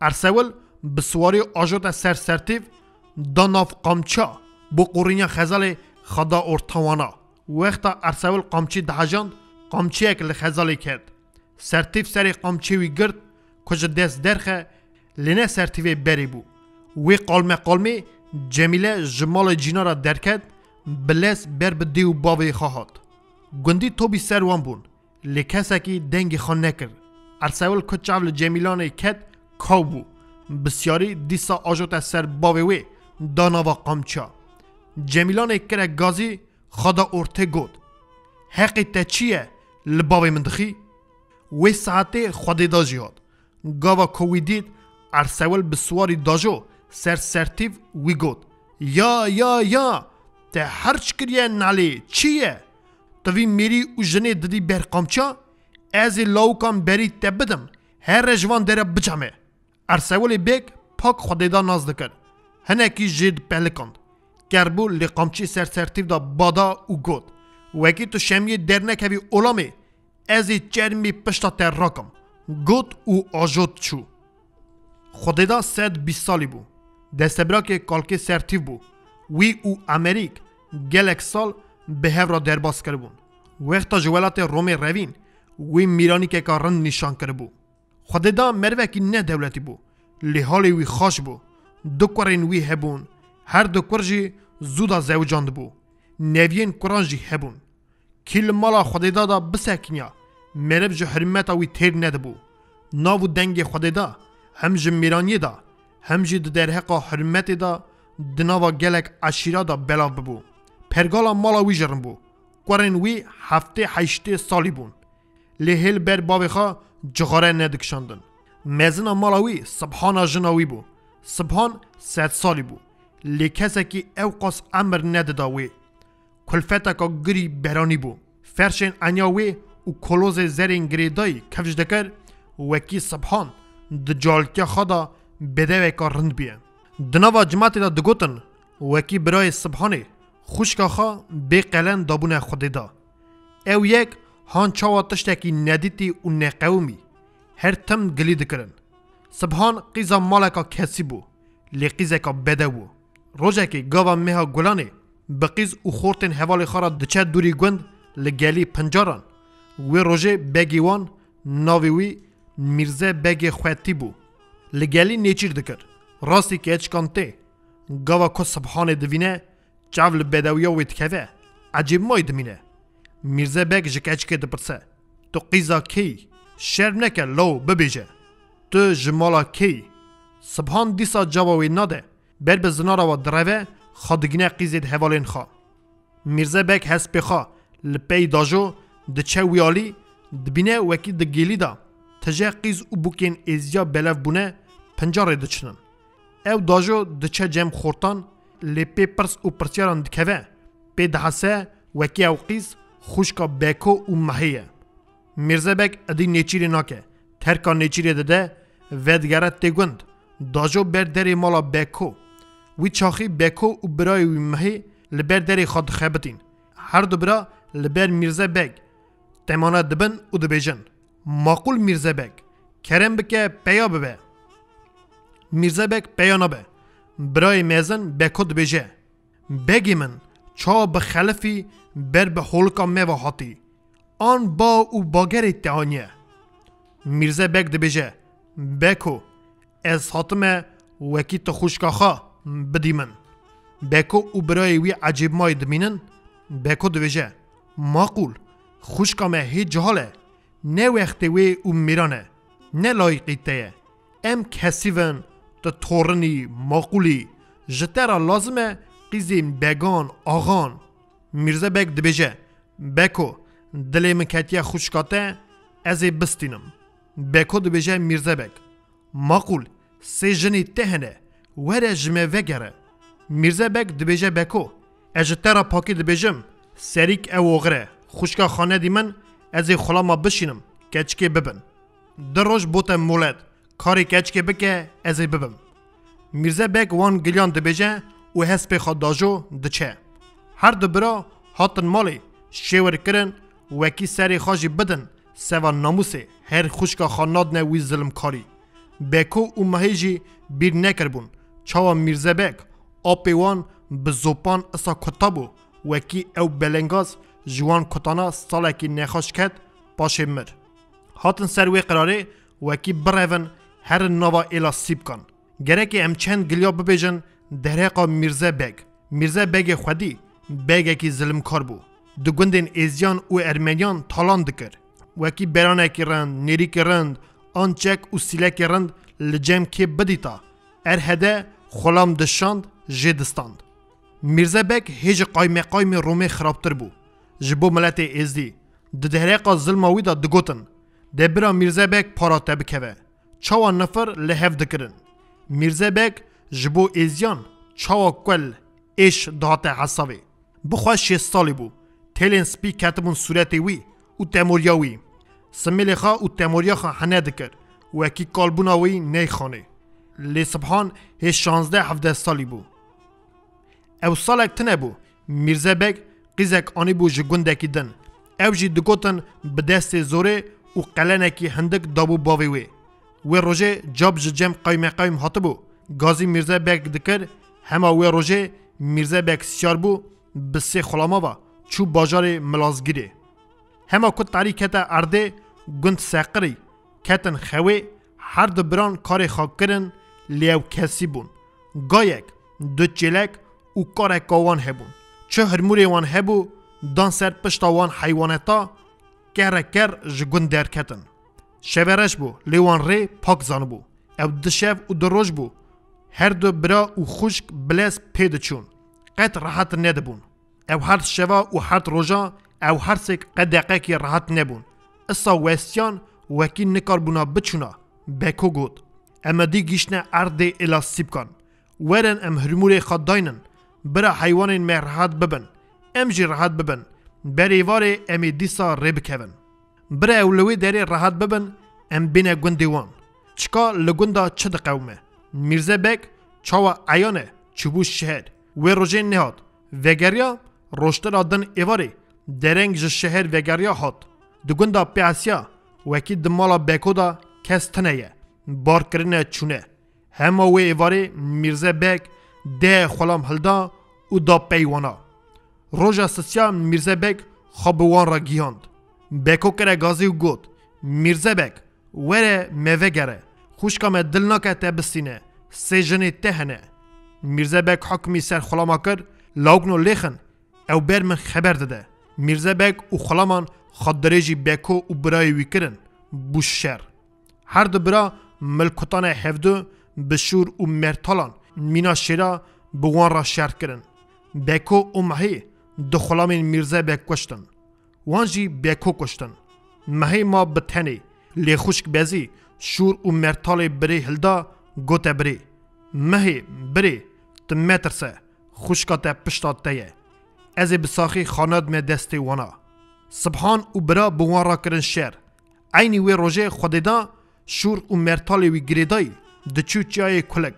Ersewil bi siwarî ajote ser Sertîv, da nav qamça, bo qorîniya Xezalê xwe da orta wana. Wexta Ersewil qamçî dihejand, qamçiyek li Xezalê ket. Sertîv serê qamçê wî girt, ku ji dest derxe, lê ne Sertîvê berê bû. Wê qalme qalmê Cemîle ji malê cîna re derket, bi lez ber bi dê û bavê xwe hat. Gundî tobî ser wan bûn. Lê kesekî dengê xwe nekir. Ersewil ku çav li Cemîlanê ket, kaw bû. Bisyarî dîsa ajote ser bavê wê, da nava qamça. Cemîlanê kire gazî, xwe da ortê got, Heqê te çi ye, li bavê min dixî? Wê saetê Xwedêda jî hat. Gava ku wî dît, Ersewil bi siwarî dajo ser Sertîv wî got, Ya, ya, ya! Te herç kiriye nalê, çi ye? Tu vî mêrî û jinê didî ber qamça? Ez ê lawikan berî te bidim, here ji van dere biceme. Ersewilê bêg pak Xwedêda nas dikir. Hinekî jê dipelikand. Ker bû lê qamçî ser Sertîv da bada û got, Wekî tu şemiyê dernekevî olamê, ez ê çermî pişta te rakim. Got û ajot çû. Xwedêda sed bîst salî bû. Destebirakê kalkê Sertîv bû. Wî û Emerîk gelek sal bi hev re derbas kiribûn. Wexta ji welatê Romê revîn, wî mîranîkeka rind nîşan kiribû. Xwedêda merivekî ne dewletî bû. Lê halê wî xaş bû. Du kurên wî hebûn. Her du kur jî zû da zewicandibû. Neviyên kuran jî hebûn. Kî li mala Xwedêda da bisekiniya, meriv ji hurmeta wî têr nedibû. Nav û dengê Xwedêda hem ji mêraniyê da, hem jî di derheqa hurmetê da di nava gelek eşîra da belav bibû. Pergala mala wî jî rind bû. Kurên wî heftê heştê salî bûn. Lê hê li ber bavê xwe cixare nedikişandin. Mezina mala wî Sibhana jina wî bû. Sibhan sed salî bû. Lê kesekî ewqas emir nedida wê. Kulfeteka girî beranî bû. Ferşên enya wê û kolozê zerên girêdayî kifş dikir, wekî Sibhan di calkiya xwe de bedeweka rind bûye. Di nava cimatê de digotin, wekî birayê Sibhanê, xwişka xwe bê qelen dabûne Xwedê da. Ew yek han çawa tiştekî nedîtî û neqewimî, her tim gilî dikirin. Sibhan qîza maleka kesî bû, lê qîzeka bedew bû. Rojekê gava meha Gulanê bi qîz û xortên hevalê xwe re diçe dûrî gund li gelî Pincaran. Wê rojê begê wan, navê wî Mîrze Begê Xwetî bû. Li gelî nêçîr dikir. Rastî keçikan tê. Gava ku Sibhanê divîne, çav li bedewiya wê dikeve, ecêbmayî dimîne. Mîrze Beg ji keçikê dipirse, Tu qîza kê yî? Şerm neke law, bibêje. Tu ji mala kê yî? Sibhan dîsa cava wê nade, ber bi zinara wa direve, xwe digîne qîzê di hevalên xwe. Mîrze Beg hespê xwe Li pey Dajo diçe wî alî, dibîne wekî di gêlî de tije qîz û bûkên êziya belev bûne, pinca rê diçinin. Ew Dajo diçe cem xortan, lê pê pirs û pirsyaran dikeve. Pê dihese wekî ew qîz xwişka Beko û Mehê ye. Mîrze Beg edî nêçîrê nake, terka nêçîrê dide, vedigere tê gund. Dajo ber derê mala Beko. Wî çaxî Beko û birayê wî Mehê li ber derê xwe dixebitîn. Her du bira li ber Mîrze Beg temane dibin û dibêjin: "Maqûl Mîrze Beg, kerem bike peya bibe." Mîrze Beg peya nabe. Birayê mezin Beko dibêje: "Begê min, çawa bi xelifî ber bi holika me ve hatî? An ba û bagerê te aniye?" Mîrze Beg dibêje: "Beko, ez hatime wekî tu xwişka xwe bidî min." Beko û birayê wî ecêbmayî dimînin. Beko dibêje: "Maqûl, xwişka me hê cihal e. Ne wextê wê û mêran e. Ne layîqî te ye. Em kesîv in, tu torinî, maqûlî. Ji te re lazim e qîzên began, axan." Mîrze Beg dibêje: "Beko, dilê min ketiye xwişka te, ez ê bistînim." Beko dibêje Mîrze Beg: "Maqûl, sê jinê te hene, were ji me vegere." Mîrze Beg dibêje: "Beko, ez ji te re pakê dibêjim, serîk ew oxir e, xwişka xwe nedî min, ez ê xulama bişînim, keçikê bibin. Du roj bo te molet, karê keçikê bike, ez ê bibim." Mîrze Beg wan giliyan dibêje û hespê xwe dajo diçe. Her du bira hatin malê, şêwir kirin, wekî serê xwe jî bidin seva namûsê, her xwişka xwe nadine wî zilimkarî. Beko û Mahê jî bîr nekiribûn, çawa Mîrze Beg, apê wan, bi zopan isa kuta bû, wekî ew belengaz ji wan kutana salekî nexweş ket, paşê mir. Hatin ser wê qirarê, wekî birevin herin nava êla Sîpkan. Gerekê em çend giliya bibêjin derheqa Mîrze Beg. Mîrze Begê xwedî begekî zilimkar bû. Di gundên Êziyan û Ermeniyan talan dikir. Wekî beranekî rind, nêrîkî rind, an çek û sîlekê rind li cem kê bidîta, erhede xulam dişand, jê distand. Mîrze Beg hê ji qaymeqaymê Romê xirabtir bû. Ji bo miletê Êzdî, di derheqa zilma wî de digotin: "De bira Mîrze Beg para te bikeve." Çawa nifir li hev dikirin. Mîrze Beg ji bo Êziyan çawa kuel, êş dihate hesavê. Bi xwe şêst salî bû. Têlên spî ketibûn sûretê wî û temoriya wî. Simêlê xwe û temoriya xwe hene dikir. Wekî kalbûna wî neyxanê. Lê Sibhan hê şazdeh hevdeh salî bû. Ew salek tune bû. Mîrze Beg qîzek anîbû ji gundekî din. Ew jî digotin bi destê zorê û qelenekî hindik dabû bavê wê. Wê rojê cap ji cem qaymeqaym hatibû. Gazî Mîrze Beg dikir, hema wê rojê Mîrze Beg siyar bû, bi sê xulama ve çû bajarê Milazgirê. Hema ku tarî kete erdê, gund seqirî, ketin xewê, her du biran karê xwe kirin, lê ew kesî bûn. Gayek, du çêlek û kareka wan hebûn. Çi hirmûrê wan hebû, dan ser pişta wan heywaneta, kere ker ji gund derketin. Şeve reş bû, lê wan rê pak zanibû. Ew du şev û du roj bû. Her du bira û xwişk bilez pê diçûn. Qet rehet nedibûn. Ew her şeva û her roja, ew her sêk qe deqekî rehet nebûn. Isa westiyan wekî nikarbûna biçûna, Beko got: "Em ê dî gîştine erdê êla Sîpkan. Werin em hirmûrê xwe daynin, bira heywanên me rehet bibin, em jî rehet bibin. Berê varê em ê dîsa rê bikevin. Bira ew li wê derê rehet bibin, em bêne gundê wan. Çika li gunda çi diqewime?" Mîrze Beg çawa eyan e, çûbû şeher. Wê rojê nehat. Vegeriya, rojtira din êvarê dereng ji şeher vegeriya hat. Di gunda pê esiya, wekî di mala Beko de kes tune ye. Bar kirine çûne. Hema wê êvarê Mîrze Beg deh xulam hilda û da pey wana. Roja sisiya Mîrze Beg xwe bi wan re gihand. Beko kire gazî û got: "Mîrze Beg, were me vegere. Xwişka me dil nake te bistîne. Sê jinê te hene." Mîrze Beg hukmî ser xulama kir: "Lawikno lêxin, ew ber min xeber dide." Mîrze Beg û xulaman xwe dirêjî Beko û birayê wî kirin. Bû şer. Her du bira milkutane hevdu bi şûr û mertalan mîna şêra bi wan re şer kirin. Beko û Mahî du xulamên Mîrze Beg kuştin. Wan jî Beko kuştin. Mehê ma bi tenê, lê xwişk Bezî şûr û mertalê birê hilda, gote birê: Mehê, birê, tu metirse, xwişka te pişta te ye. Ez ê bi saxî xanadime destê wana. Sibhan û bira bi wan re kirin şer. Eynî wê rojê Xwedêda şûr û mertalê wî girêdayî, diçû çiyayê Kulik,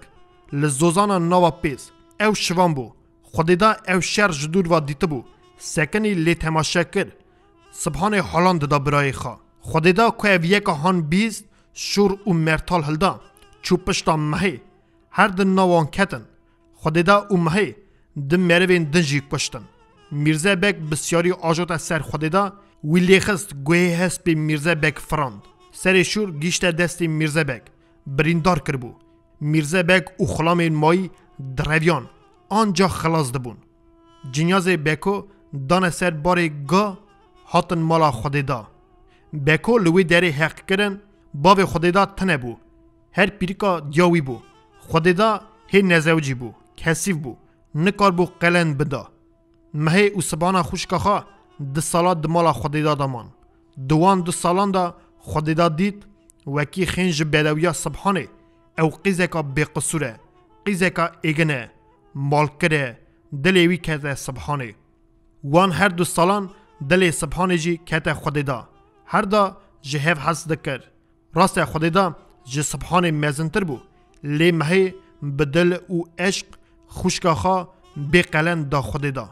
li zozana nava pêz. Ew şivan bû. Xwedêda ew şer ji dûr ve dîtibû. Sekinî lê temaşe kir. Sibhanê halan dida birayê xwe. Xwedêda ku ev yeka han bîst şûr û mertal hilda, çû pişta Mehê. Her di nav wan ketin. Xwedêda û Mehê di merivên din jî kuştin. Mîrze Beg bi siyarî ajote ser Xwedêda, wî lêxist guhê hespê Mîrze Beg firand. Serê şûr gihîşte destê Mîrze Beg. Birîndar kiribû. Mîrze Beg û xulamên mayî direviyan, ancax xilas dibûn. Cinyazê Beko dane ser barê ga, hatin mala Xwedêda. Beko li wê derê heq kirin, bavê Xwedêda tine bû. Her pîrika diya wî bû. Xwedêda hê nezewicî bû, kesîf bû, nikarbû qelen bida. Mehê û Sibana xwişka xwe du sala di mala Xwedêda de man. Di wan du salan de Xwedêda dît, wekî xênc ji bedewiya Sibhanê, ew qîzeka bêqisûr e, qîzeka êgin e, malkir e, dilê wî kete Sibhanê. Wan her du salan dilê Sibhanê jî kete Xwedêda. Her da ji hev hez dikir. Rast e, Xwedêda ji Sibhanê mezintir bû, lê Mehê bi dil û eşq xwişka xwe bê qelen da Xwedêda.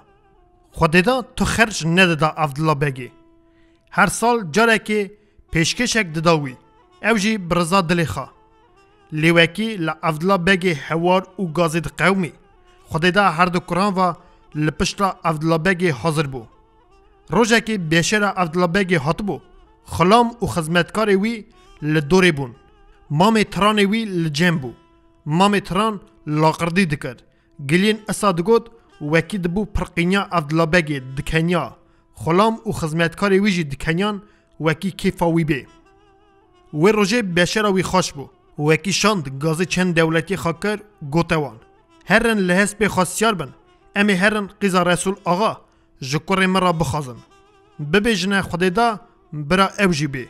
Xwedêda tu xerc nedida Evdila Begê. Her sal carekê pêşkêşek dida wî. Ew jî bi riza dilê xwe. Lê wekî li Evdila Begê hewar û gazê diqewimî. Xwedêda her du kuran ve li pişta Evdila Begê hazir bû. Rojekê beşera Evdila Begê hatibû. Xulam û xizmetkarê wî li dorê bûn. Mamê tiranê wî li cem bû. Mamê tiran laqirdî dikir. Giliyên isa digot, wekî dibû pirqînya Evdila Begê dikeniya. Xulam û xizmetkarê wî jî dikeniyan, wekî kêfa wî bê. Wê rojê beşera wî xweş bû. Wekî şand gazê çend dewletiyê xwe kir, gote wan: Herin li hespê xwe siyar bin, em ê herin qîza Resûl Axa ji kurê min re bixwazin. Bibêjine Xwedêda bira ew jî bê.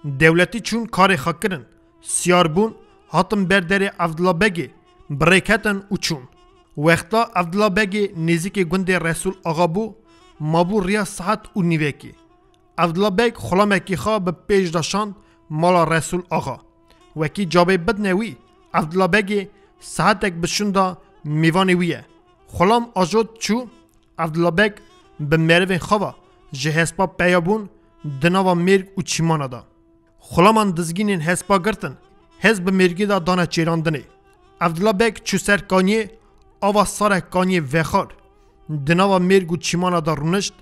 Dewletî çûn karê xwe kirin, siyar bûn, hatin ber derê Evdila Begê, bi rê ketin û çûn. Wexta Evdila Begê nêzîkê gundê Resûl Axa bû, mabû riya saet û nîvekî. Evdila Beg xulamekî xwe bi pêş de şand mala Resûl Axa. Wekî cabê bidine wî, Evdila Begê saetek bi şûnda mêvanê wî ye. Xulam ajot çû, Evdila Beg bi merivên xwe ve ji hespa peya bûn di nava mêrg û çîmana de. Xulaman dizgînên hespa girtin, hez bi mêrgê de dane çêrandinê. Evdila Beg çû ser kaniyê, ava sarek kaniyê vexar. Di nava mêrg û çîmana de rûnişt,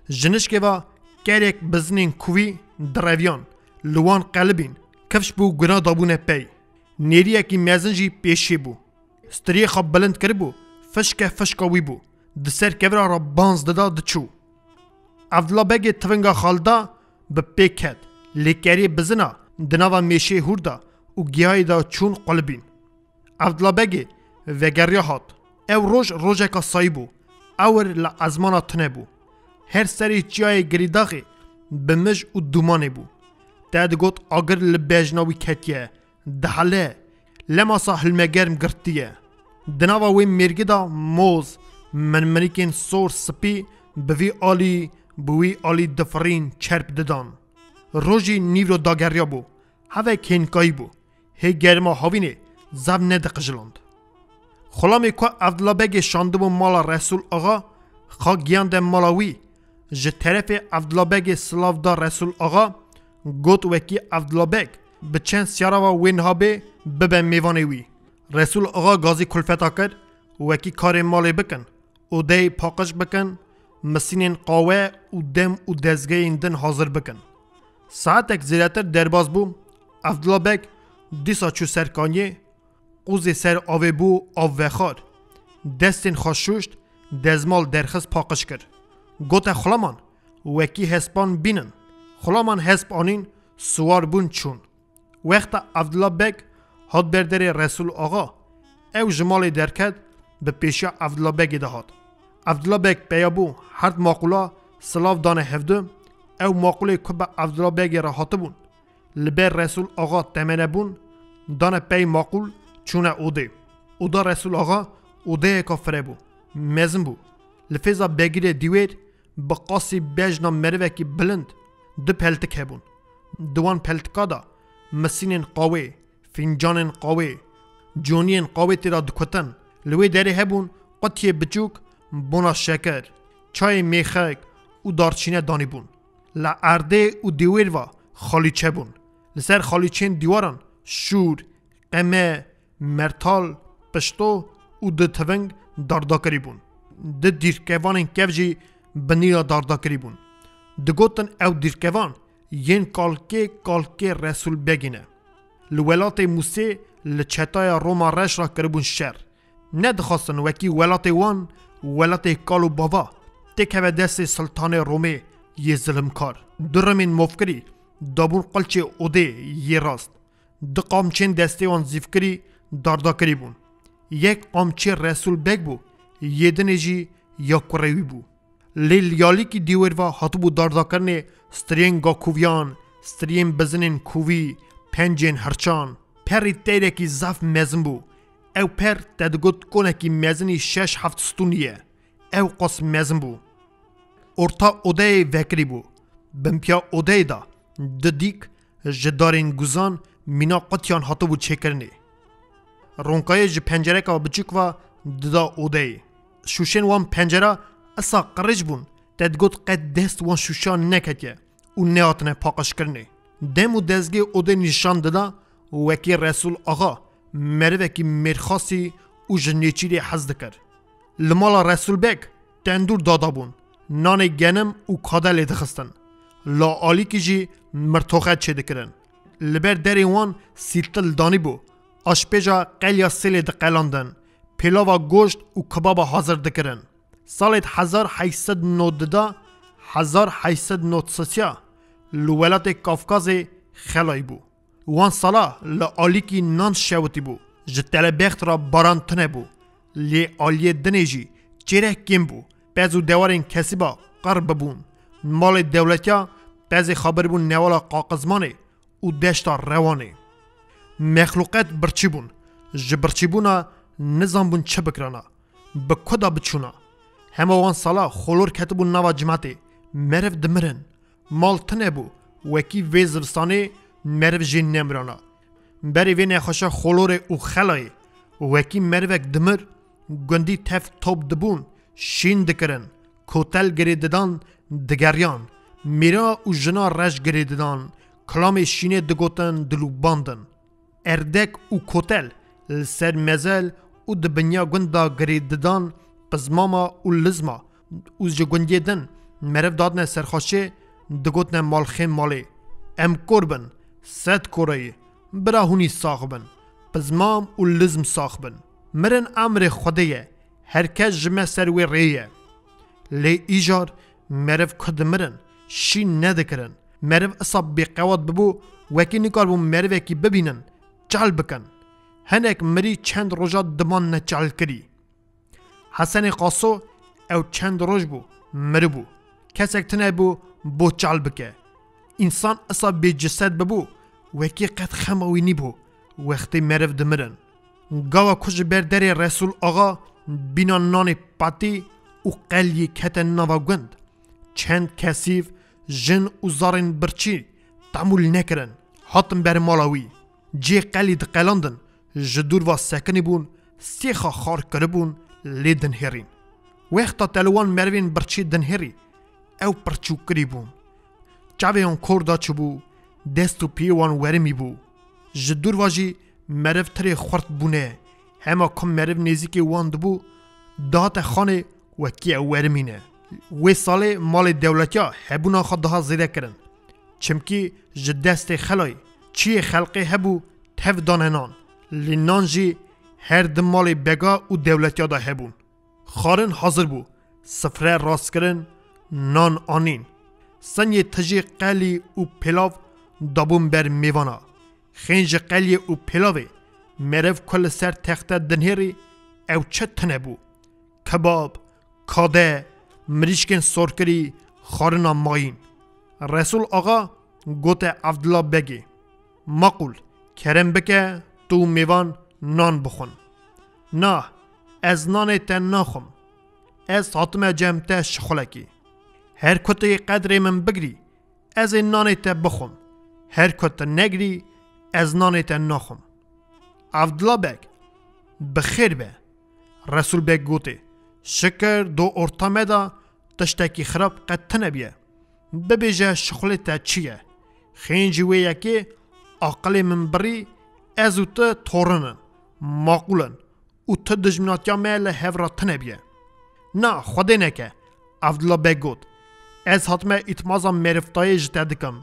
ji nişkê ve kerek bizinên kuvî direviyan, li wan qelibîn, kifş bû guna dabûne pey. Nêriyekî mezin jî pêşê bû. Striyê xwe bilind kiribû, fişke fişka wî bû. Di ser kevira re banz dida diçû. Evdila Begê tivinga xalda bi pê ket. Lê kerê bizina di nava mêşê hûr da û gihayê da çûn qulibîn. Evdila Begê vegeriya hat. Ew roj rojeka sayî bû. Ewir li ezmana tune bû. Her serê çiyayê Girîdaxê bi mij û dûmanê bû. Te digot agir li bejna wî ketiye. Dihele, lemasa hilmegerm girtiye. Di nava wê mêrgê de moz, mirmirîkên sor spî bi vî alî, bi wî alî difirîn, çerp didan. Rojî nîvro dageriya bû. Hevek hênkayî bû. Hê germa havînê zaf nediqijiland. Xulamê ku Evdila Begê şandibû mala Resûl Axa, xwe giyande mala wî. Ji terefê Evdila Begê silav da Resûl Axa, got wekî Evdila Beg bi çend siyara ve wê niha bê bibe mêvanê wî. Resûl Axa gazî kulfeta kir, wekî karê malê bikin, odeyê paqij bikin, misînên qawe û dem û dezgehên din hazir bikin. Saetek zêdetir derbas bû, Evdila Beg dîsa çû ser kaniyê, qûzê ser avê bû av vexar. Destên xwe şûşt, dezmal derxist paqij kir. Gote xulaman, wekî hespan bînin. Xulaman hesp anîn, siwar bûn çûn. Wexta Evdila Beg hat ber derê Resûl Axa, ew ji malê derket, bi pêşiya Evdila Begê de hat. Evdila Beg peya bû, herd maqûla silav dane hevdu, Ew maqûlê ku bi Evdila Begê re hatibûn, li ber Resûl Axa temene bûn, dane pey maqûl, çûne odê. Oda Resûl Axa odeyeka fire bû. Mezin bû. Li fêza begîrê dîwêr bi qasî bejna merivekî bilind du peltik hebûn. Di wan peltika de misînên qawê, fîncanên qawê, coniyên qawê tê de dikutin. Li wê derê hebûn qutiyê biçûk, bona şeker, çayê mêxek û darçîne danîbûn. Li erdê û dîwêr ve xalîçe bûn. Li ser xalîçeyên dîwaran şûr, qeme, mertal, pişto û du tiving dardakirî bûn. Du dîrkevanên kev jî binî re dardakirî bûn. Digotin ew dîrkevan yên kalkê kalkê Resûl Begê ne. Li welatê Mûsê li çetaya Roma reş re kiribûn şer. Nedixwastin wekî welatê wan, welatê kal û bava, têkeve destê siltanê Romê yê zilimkar. Du rimên movkirî dabûn qilçê odê yê rast. Du qamçên destê wan zîvkirî dardakirî bûn. Yek qamçê Resûl Beg bû, yê dinê jî ya kurê wî bû. Lê li alîkî dîwêr ve hatibû dardakirinê striyên gakoviyan, striyên bizinên kovî, pencên hirçan. Perî teyrekî zaf mezin bû. Ew per te digot konekî mezinî şeş heft stûnî ye. Ew qas mezin bû. Orta odeyê vekirî bû. Binpiya odeyê de du dîk ji darên guzan mîna qutiyan hatibû çêkirinê. Ronkayê ji pencereka biçûk ve dida odeyê. Şûşên wan pencera isa qirêj bûn, te digot qet dest wan şûşan neketiye û nehatine paqijkirinê. Dem û dezgê odê nîşan dida wekî Resûl Axa, merivekî mêrxasî û ji nêçîrê hez dikir. Li mala Resûl Beg tendûr dadabûn, nanê genim û kade lê dixistin. La alîkî jî mirtoxe çêdikirin. Li ber derê wan sîtil danîbû. Aşpêja qelya sêlê diqelandin. Pêlava goşt û kebaba hazir dikirin. Salê hezar heyt sed nod da, hezar heyt sed nod sisiya li welatê Kafkazê xelayî bû. Wan sala li alîkî nan şewitî bû. Ji telebext re baran tune bû. Lê aliyê dinê jî çêrek kêm bû. Pez û dewarên kesîba qir bibûn. Malê dewletiya pezê xabir bûn newala Qaqizmanê û deşta Rewanê. Mexluqet birçî bûn. Ji birçîbûna nizanbûn çi bikirana. Bi ku da biçûna? Hema wan sala xolor ketibûn nava cimatê. Meriv dimirin. Mal tune bû. Wekî vê zivistanê meriv jê nemirana. Berî vê nexweşa xolorê û xelayê wekî merivek dimir, gundî tev top dibûn, şîn dikirin, kotel girê didan, digeriyan. Mîra û jina reş girê didan, kilamê şînê digotin, dilûbandin. Erdek û kotel li ser mezel û di binya gund de girê didan, pizmama û lizma û ji gundiyê din meriv dadine serxweşê, digotine malxên malê: Em kor bin, sed koreyî, bira hûnî sax bin, pizmam û lizm sax bin. Mirin emrê Xwedê ye, her kes ji me ser wê rê ye. Lê îcar meriv ku dimirin, şîn nedikirin. Meriv isa bêqewat bibû, wekî nikaribûn merivekî bibînin, çal bikin. Hinek mirî çend roja diman neçalkirî. Hesenê Qaso ew çend roj bû, miribû. Kesek tune bû, bo çal bike. Însan isa bêcised bibû, wekî qet xema wî nîbû, wextê meriv dimirin. Gava ku ji ber derê Resûl Axa bîna nanê patî û qeliyê kete nava gund, çend kesîv, jin û zarên birçî temûl nekirin, hatin ber mala wî. Cihê qelî diqelandin, ji dûr ve sekinî bûn, sêxa xar kiribûn, lê dinhêrîn. Wexta te li wan merivên birçî dinhêrî, ew pirçûkirî bûn. Çavê wan kor da çûbû, dest û piyê wan werimî bû. Ji dûr ve jî meriv tirê xurt bûne. Hema ku meriv nêzîkê wan dibû, dihate xanê wekî ew werimîne. Wê salê malê dewletiya hebûna xwe daha zêde kirin. Çimkî ji destê xelayî çiyê xelqê hebû tev dane nan. Lê nan jî her di malê bega û dewletiya de hebûn. Xwarin hazir bû, sifre rastkirin, nan anîn. Sinyê tijî qelî û pêlav dabûn ber mêvana. Xênjê qeliyê û pêlavê meriv ku li ser texte dinhêrî, ew çi tune bû. Kebab, kade, mirîşkên sorkirî, xwarina mayîn. Resul Axa gote Abdullah Begê: "Maqûl, kerem bike, tu û mêvan nan bixwin." "Na, ez nanê te naxwim. Ez hatime cem te şixulekî. Her ku tu yê qedrê min bigirî, ez ê nanê te bixwim. Her ku tu negirî, ez nanê te naxwim." Abdullah Beg: "Bi xêr be." Resul Beg gotê: "Şikir do orta me de tiştekî xirab qet tine biye. Bibêje şixulê te çi ye? Xêncî wê yekê aqilê min birî, ez û tu torin in, maqûl in û tu dijminatiya me li hev re tine biye." "Na, Xwedê neke." Abdullah Beg got: "Ez hatime îtmaza meriftayê ji te dikim.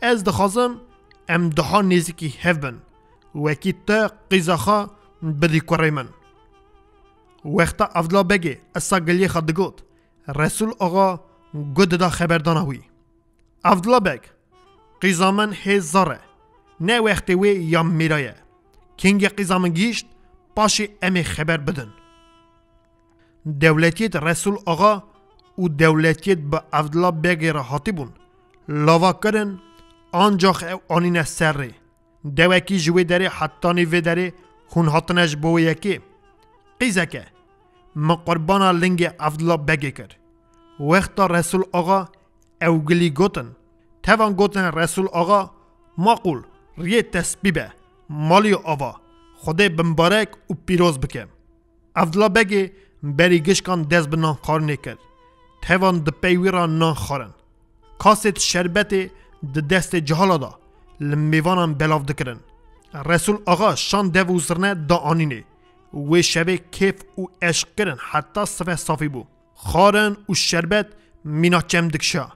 Ez dixwazim em daha nêzîkî hev bin. Wekî tu qîza xwe bidî kurê min." Wexta Abdullah Begê esa giliyê xwe digot, Resul Axa gu dida xeberdana wî. Abdullah Beg: "Qîza min hê zar e. Ne wextê wê ya mêra ye. Kengê qîza min gihîşt, paşê em ê xeber bidin." Dewletiyêt Resul Axa û dewletiyêt bi Abdullah Begê re hatibûn lava kirin, ancax ew anîne ser rê. Dewekî ji wê derê hetanî vê derê hûn hatine ji bo wê yekê. Qîzeke, min qurbana lingê Evdila Begê kir. Wexta Resul Axa ew gilî gotin, tevan gotin Resul Axa, maqûl, riyê te spî be, malî ava, Xwedê bimbarek û pîroz bike. Evdila Begê berî gişkan dest bi nan xwarinê kir. Tevan di pey wî re nan xwarin. Kasêt şerbetê di destê cihala de li mêvanan belav dikirin. Resul Axa şan dev û zirne da anînê. Wê şevê kêf û eşq kirin heta sive safî bû. Xwarin û şerbet mîna çem dikişa.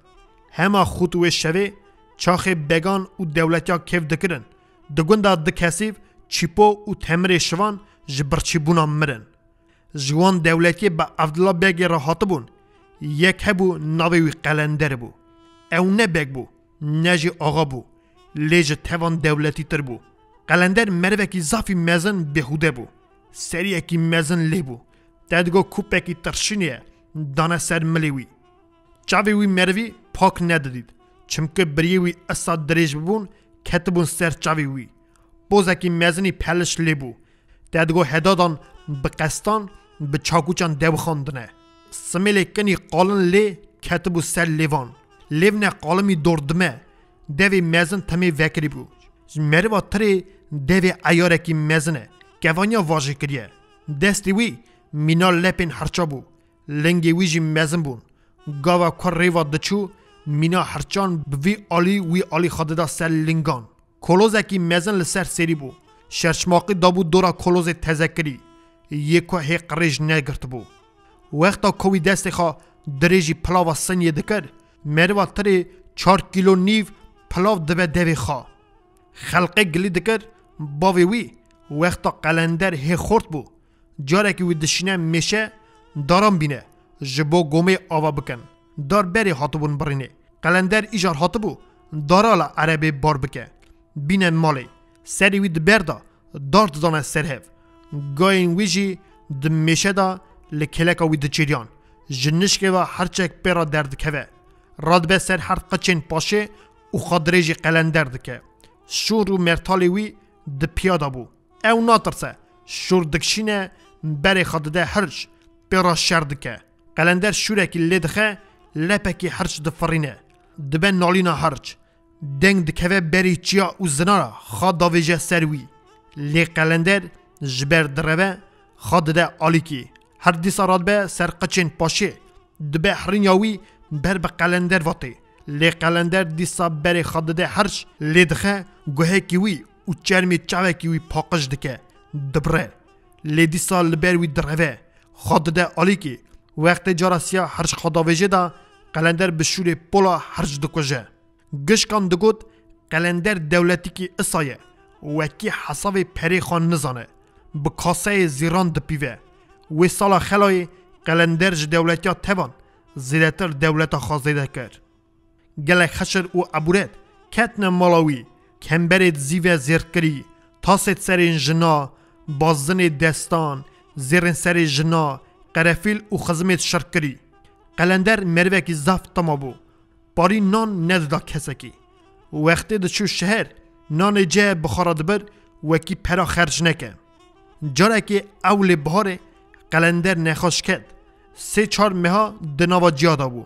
Hema xût wê şevê çaxê began û dewletiya kêf dikirin. Di gunda di kesîv çîpo û temirê şivan ji birçîbûna mirin. Ji wan dewletiyê bi Evdila Begê re hatibûn, yek hebû navê wî Qelender bû. Ew ne beg bû, ne jî axa bû, lê ji tevan dewletîtir bû. Qelender merivekî zafî mezin bêhûde bû. Seriyekî mezin lê bû. Te digot kûpekî tirşînê ye, dane ser milê wî. Çavê wî merivî pak nedidît. Çimkî biriyê wî esa dirêj bibûn, ketibûn ser çavê wî. Pozekî mezinî peliş lê bû. Te digot hedadan bi qestan, bi çakûçan dewixandine. Simêlê kinî qalin lê ketibû ser lêvan. Lêvne qalimî dordime. Devê mezin timê vekirî bû. Ji meriva tirê devê eyarekî mezin e. Kevaniya vajê kiriye. Destê wî mîna lepên herça bû. Lingê wî jî mezin bûn. Gava ku rêva diçû, mîna herçan bi vî alî wî alî xwe dida ser lingan. Kolozekî mezin li ser sêrî bû. Şerçmaqî dabû dora kolozê tezekirî, yê ku hê qirêj negirtibû. Wexta ku wî destê xwe dirêjî pilava siniyê dikir, meriva tirê çar kîlo nîv pilav dibe devê xwe. Xelqê gilî dikir, bavê wî, wexta Qelender hê xort bû, carekî wî dişîne mêşe, daran bîne, ji bo gomê ava bikin. Dar berê hatibûn birînê. Qelender îcar hatibû, dara li erebê bar bike. Bîne malê. Serê wî di ber de, dar didane ser hev. Gayên wî jî di mêşe de li kêleka wî diçêriyan. Ji nişkê ve herçek pê re derdikeve. Radibe ser her qiçên paşê û xwe dirêjî Qelender dike. Şûr û mertalê wî di piya de bû. Ew natirse, şûr dikişîne, berê xwe dide hirç, pê re şer dike. Qelender şûrekî lê dixe, lepekî hirç difirîne. Dibe nalîna hirç. Deng dikeve berî çiya û zinara xwe davêje ser wî. Lê Qelender ji ber direve, xwe dide alîkî. Her dîsa radibe ser qiçên paşê. Dibe hirinya wî ber bi Qelender vatê. Lê Qelender dîsa berê xwe dide hirç, lê dixe guhekî wî û çermê çavekî wî paqij dike. Dibire. Lê dîsa li ber wî direve. Xwe dide alîkî. Wextê cara siya hirç xwe davêje de Qelender bi şûrê pola hirç dikuje. Gişkan digot, Qelender dewletikî isa ye. Wekî hesavê perê xwe nizane. Bi kaseyê zîran dipîve. Wê sala xelayê Qelender ji dewletiya tevan zêdetir dewleta xwe zêde kir. Gelek xeşir û ebûret ketine mala wî. Kemberê zîve zêrtkirî, tasêt serên jina, bazinê destan, zêrên serê jina, qerefîl û xizimêt şirkirî. Qelender merivekî zaf tima bû. Parî nan nedida kesekî. Wextê diçû şeher, nanê cihê bixwe re dibir, wekî pera xerc neke. Carekê ewlê biharê Qelender nexweş ket. Sê çar meha di nava ciya de bû.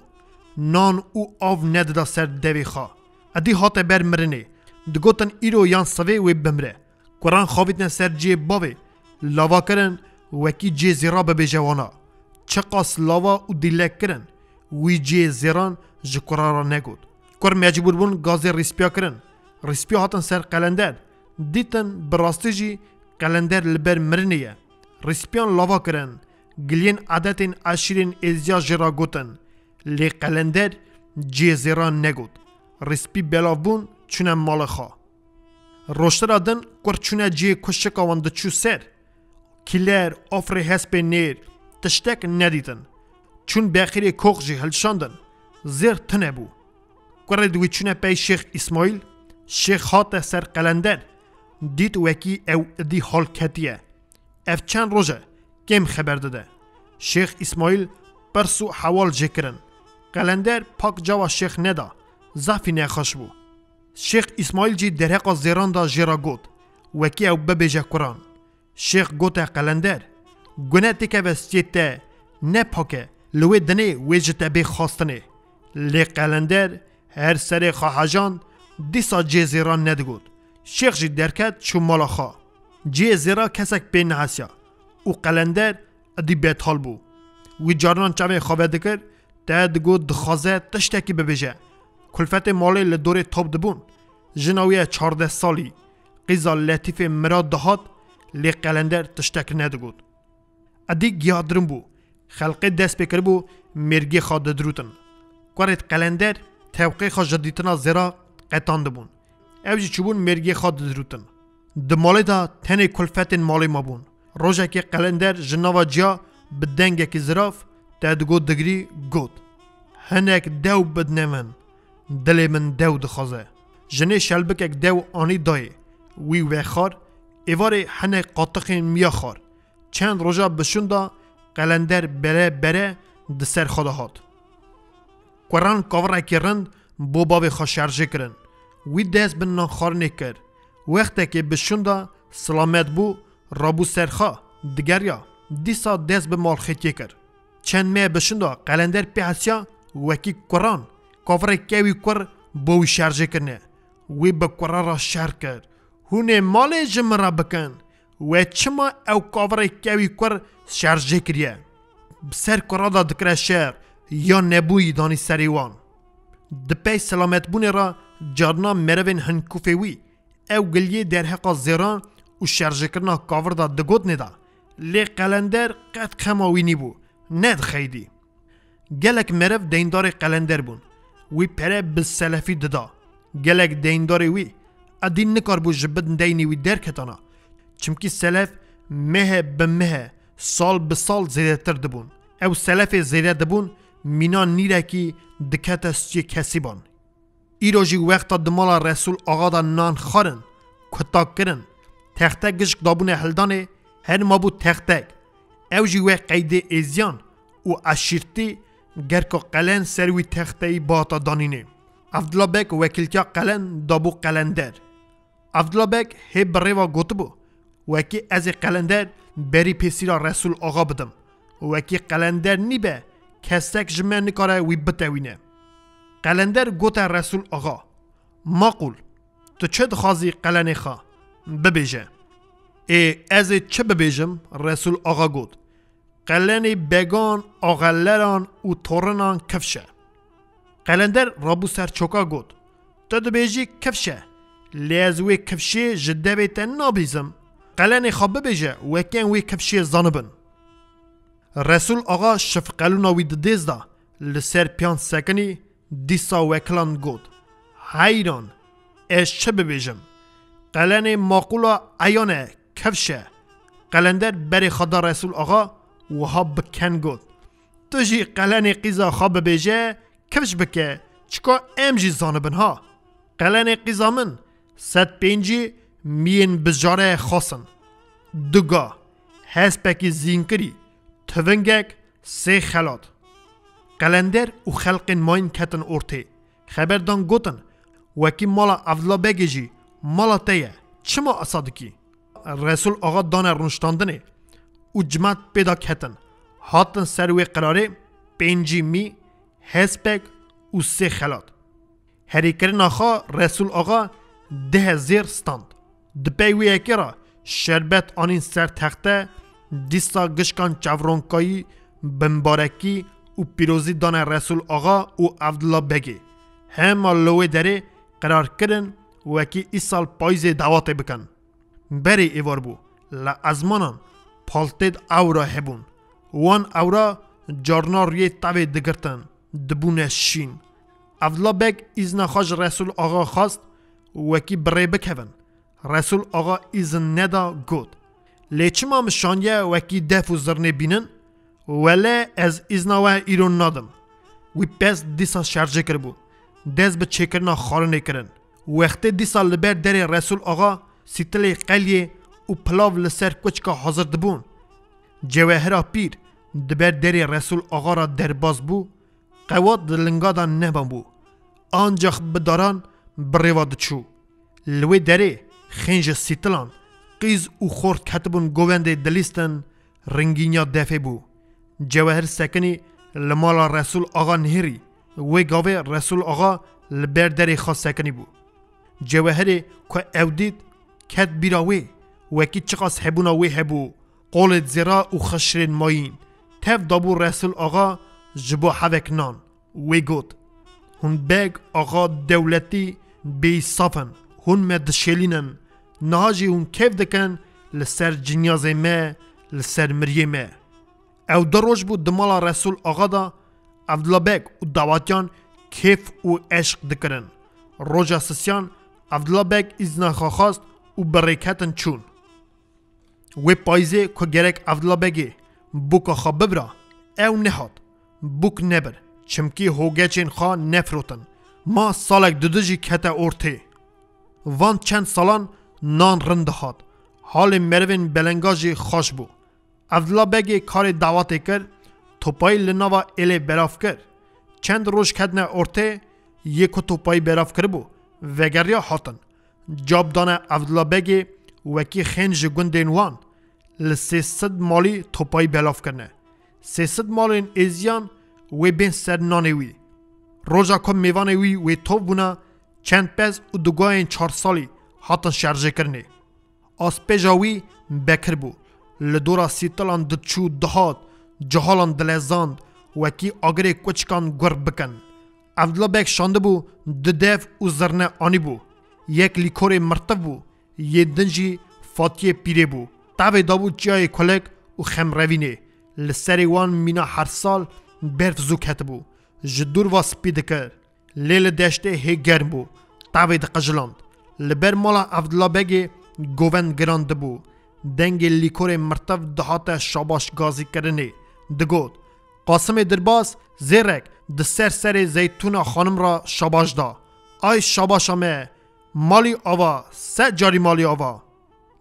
Nan û av nedida ser devê xwe. Edî hate ber mirinê. Digotin îro yan sivê wê bimre. Kuran xavîtine ser cihê bavê. Lava kirin, wekî cihê zêra bibêje wana. Çiqas lava û dîlek kirin, wî cihê zêran ji kuran re negot. Kur mecbûr bûn gazê rîspiya kirin. Rîspiya hatin ser Qelender. Dîtin bi rastî jî Qelender li ber mirinê ye. Rîspiyan lava kirin. Giliyên edetên eşîrên êziya jê re gotin. Lê Qelender cihê zêran negot. Rîspî belav bûn, çûne malê xwe. Roştira din kur çûne cihê ku şika wan diçû ser. Kîler, afirê hespê nêr, tiştek nedîtin. Çûn bexîrê kox jî hilşandin. Zêr tune bû. Kurê di wî çûne pey Şêx Îsmaîl, Şêx hate ser Qelender, dît wekî ew idî hal ketiye. Ev çend roj e, kêm xeber dide. Şêx Îsmaîl pirs û hewal jê kirin. Qelender pak cava Şêx neda, zafî nexweş bû. Şêx Îsmaîl jî derheqa zêran da jê re got, wekî ew bibêje kuran. Şêx gote Qelender, gune têkeve stiyê te, ne pak e, li wê dinê wê ji te bê xwastinê. Lê Qelender her serê xwe hejand, dîsa cihê zêran nedigot. Şêx jî derket çû mala xwe. Cihê zêra kesek pê nehesiya û Qelender idî betal bû. Wî carinan çavê xwe vedikir, te digot dixwaze tiştekî bibêje. Kulfetê malê li dorê top dibûn. Jina wî ye çardeh salî. Qîza Letîfê mira dihat, lê Qelender tiştek nedigot. Edî giya dirin bû. Xelqê dest pê kiribû mêrgê xwe didirûtin. Kurêt Qelender tewqê xwe ji dîtina zêra qetandibûn. Ew jî çûbûn mêrgê xwe didirûtin. Di malê de tenê kulfetên malê mabûn. Rojekê Qelender ji nava ciya bi dengekî zirav te digot digirî got, hinek dew bidne min. Dilê min dew dixwaze. Jinê şelbikek dew anî dayê. Wî vexwar, êvarê hinek qatixên miya xwar. Çend roja bi şûn de Qelender bere bere di ser xwe de hat. Kuran kavirekî rind bo bavê xwe şerjê kirin. Wî dest bi nanxwarinê kir. Wextekê bi şûn de silamet bû, rabû ser xwe, digeriya, dîsa dest bi malxetiyê kir. Çend meh bi şûn de Qelender pê hesiya wekî kuran, kavirê kewî kur bo wî şerjê kirine. Wî bi kuran re şer kir. Hûn ê malê ji min re bikin. We çima ew kavirê kewî kur şerjê kiriye? Bi ser kura de dikire şer, ya nebûyî danî serê wan. Di pey selametbûnê re carna merivên hinkûfê wî, ew giliyê derheqa zêran û şerjêkirina kavir de digot nêda. Lê Qelender qet xema wî nîbû, nedixeydî. Gelek meriv deyndarê Qelender bûn. Wî pere bi selefî dida. Gelek deyndarê wî edî nikaribû ji bin deynê wî derketana. Çimkî selef mehe bi mehe, sal bi sal zêdetir dibûn. Ew selefê zêde dibûn, mîna nîrekî dikete stûyê kesîban. Îro jî wexta di mala Resûl Axa de nan xwarin, kutak kirin, texte gişk dabûne hildanê, her mabû textek. Ew jî we qeydê êziyan û eşîrtî gerka qelen ser wî texteyî bihata danînê. Evdila Beg wekîltiya qelen dabû Qelender. Evdila Beg hê bi rêva gotibû, wekî ez ê Qelender berî pêsîra Resûl Axa bidim. Wekî Qelender nîbe, kesek ji me nikare wî bitewîne. Qelender gote Resûl Axa, maqûl, tu çi dixwazî qelenê xwe? Bibêje. Ê, ez ê çi bibêjim? Resûl Axa got, qelenê began, axeleran û torinan kifş e. Qelender rabû ser çoka got, tu dibêjî kifş e, lê ez wê kifşê ji devê te nabîzim. Qelenê xwe bibêje, wekên wê kifşê zanibin. Resûl Axa şifqelûna wî di dêz de li ser piyan sekinî, dîsa wekilan got, heyran, ez çi bibêjim? Qelenê maqûla eyan e, kifş e. Qelender berê xwe da Resûl Axa, wiha bi ken got, tu jî qelenê qîza xwe bibêje, kifş bike, çika em jî zanibin ha. Qelenê qîza min sed pêncî miyên bijare xas in. Du ga, hespekî zînkirî, tivingek, sê xelat. Qelender û xelqên mayîn ketin ortê. Xeber dan gotin, wekî mala Evdila Begê jî mala te ye, çima esa dikî? Resul Axa dane rûniştandinê û cimat pê de ketin. Hatin ser wê qirarê pêncî mî, hespek û sê xelat. Herêkirina xwe Resul Axa deh zêr stand. Di pey wê yekê re şerbet anîn ser texte, dîsa gişkan çevronkayî, bimbarekî û pîrozî dane Resul Axa û Evdila Begê. Hema li wê derê qerar kirin wekî îsal payîzê dawetê bikin. Berê êvar bû, li ezmanan paltêd ewra hebûn. Wan ewra carna rûyê tevê digirtin, dibûne şîn. Evdila Beg îzna xwe ji Resul Axa xwest, wekî bi rê bikevin. Resul Axa îzin neda, got, Lê çima min şandiye wekî def û zirnê bînin? Wele ez îzna we îro nadim. Wî pez dîsa şerjê kiribû. Dest bi çêkirina xwarinê kirin. Wextê dîsa li ber derê Resul Axa sîtilê qeliyê û pilav li ser kuçka hazir dibûn, Cewehira Pîr di ber derê Resul Axa re derbas bû, qewat di linga de nemabû. Ancax bi daran bi rêva diçû. Li wê derê xên ji sîtilan qîz û xort ketibûn govendê dilîstin, ringîniya defê bû. Cewehir sekinî li mala Resul Axa nihêrî. Wê gavê Resul Axa li ber derê xwe sekinî bû. Cewehirê ku ew dît, ket bîra wê, wekî çiqas hebûna wê hebû, qolêd zêra û xişrên mayîn, tev dabû Resul Axa ji bo hevek nan. Wê got, Hûn beg, axa, dewletî bêîsaf in. Hûn me dişêlînin. Niha jî hûn kêf dikin li ser cinyazê me, li ser miriyê me. Ew du roj bû di mala Resul Axa de, Evdila Beg û dawetiyan kêf û eşq dikirin. Roja sisiyan Evdila Beg îzna xwe xwest û bi rê ketin çûn. Wê payîzê ku gerek Evdila Begê bûka xwe bibira, ew nehat. Bûk nebir, çimkî hogeçên xwe nefirotin. Ma salek dudu jî kete ortê. Van çend salan nan rind dihat. Halê merivên belenga jî xweş bû. Evdila Begê karê dawetê kir, topayî li nava êlê belav kir. Çend roj ketine ortê, yê ku topayî belav kiribû, vegeriya hatin. Cab dane Evdila Begê wekî xên ji gundên wan. Li sê sed malî topayî belav kirine. Sê sed malên êziyan wê bên ser nanê wî. Roja ku mêvanê wî wê top bûne, çend pez û dugayên çar salî hatin şerjêkirinê. Aspêja wî Bekir bû. Li dora sîtilan diçû dihat, cihalan dilezand, wekî agirê kuçikan gur bikin. Evdila Beg şandibû, du dev û zirne anîbû. Yek lîkorê mirtiv bû, yê din jî fatiyê pîrê bû. Tavê dabû çiyayê kulek û xemrevînê. Li serê wan mîna her sal berf zû ketibû. Ji dûr va spî dikir. Lê li deştê hê germ bû. Tavê diqijiland. Li ber mala Evdila Begê govend girandibû. Dengê lîkorê mirtiv dihate şabaşgazîkirinê. Digot, Qasimê Dirbas, zêrek, di ser serê Zeytûna Xanim re şabaş da. Ay şabaşa me! Malî ava, sed carî malî ava!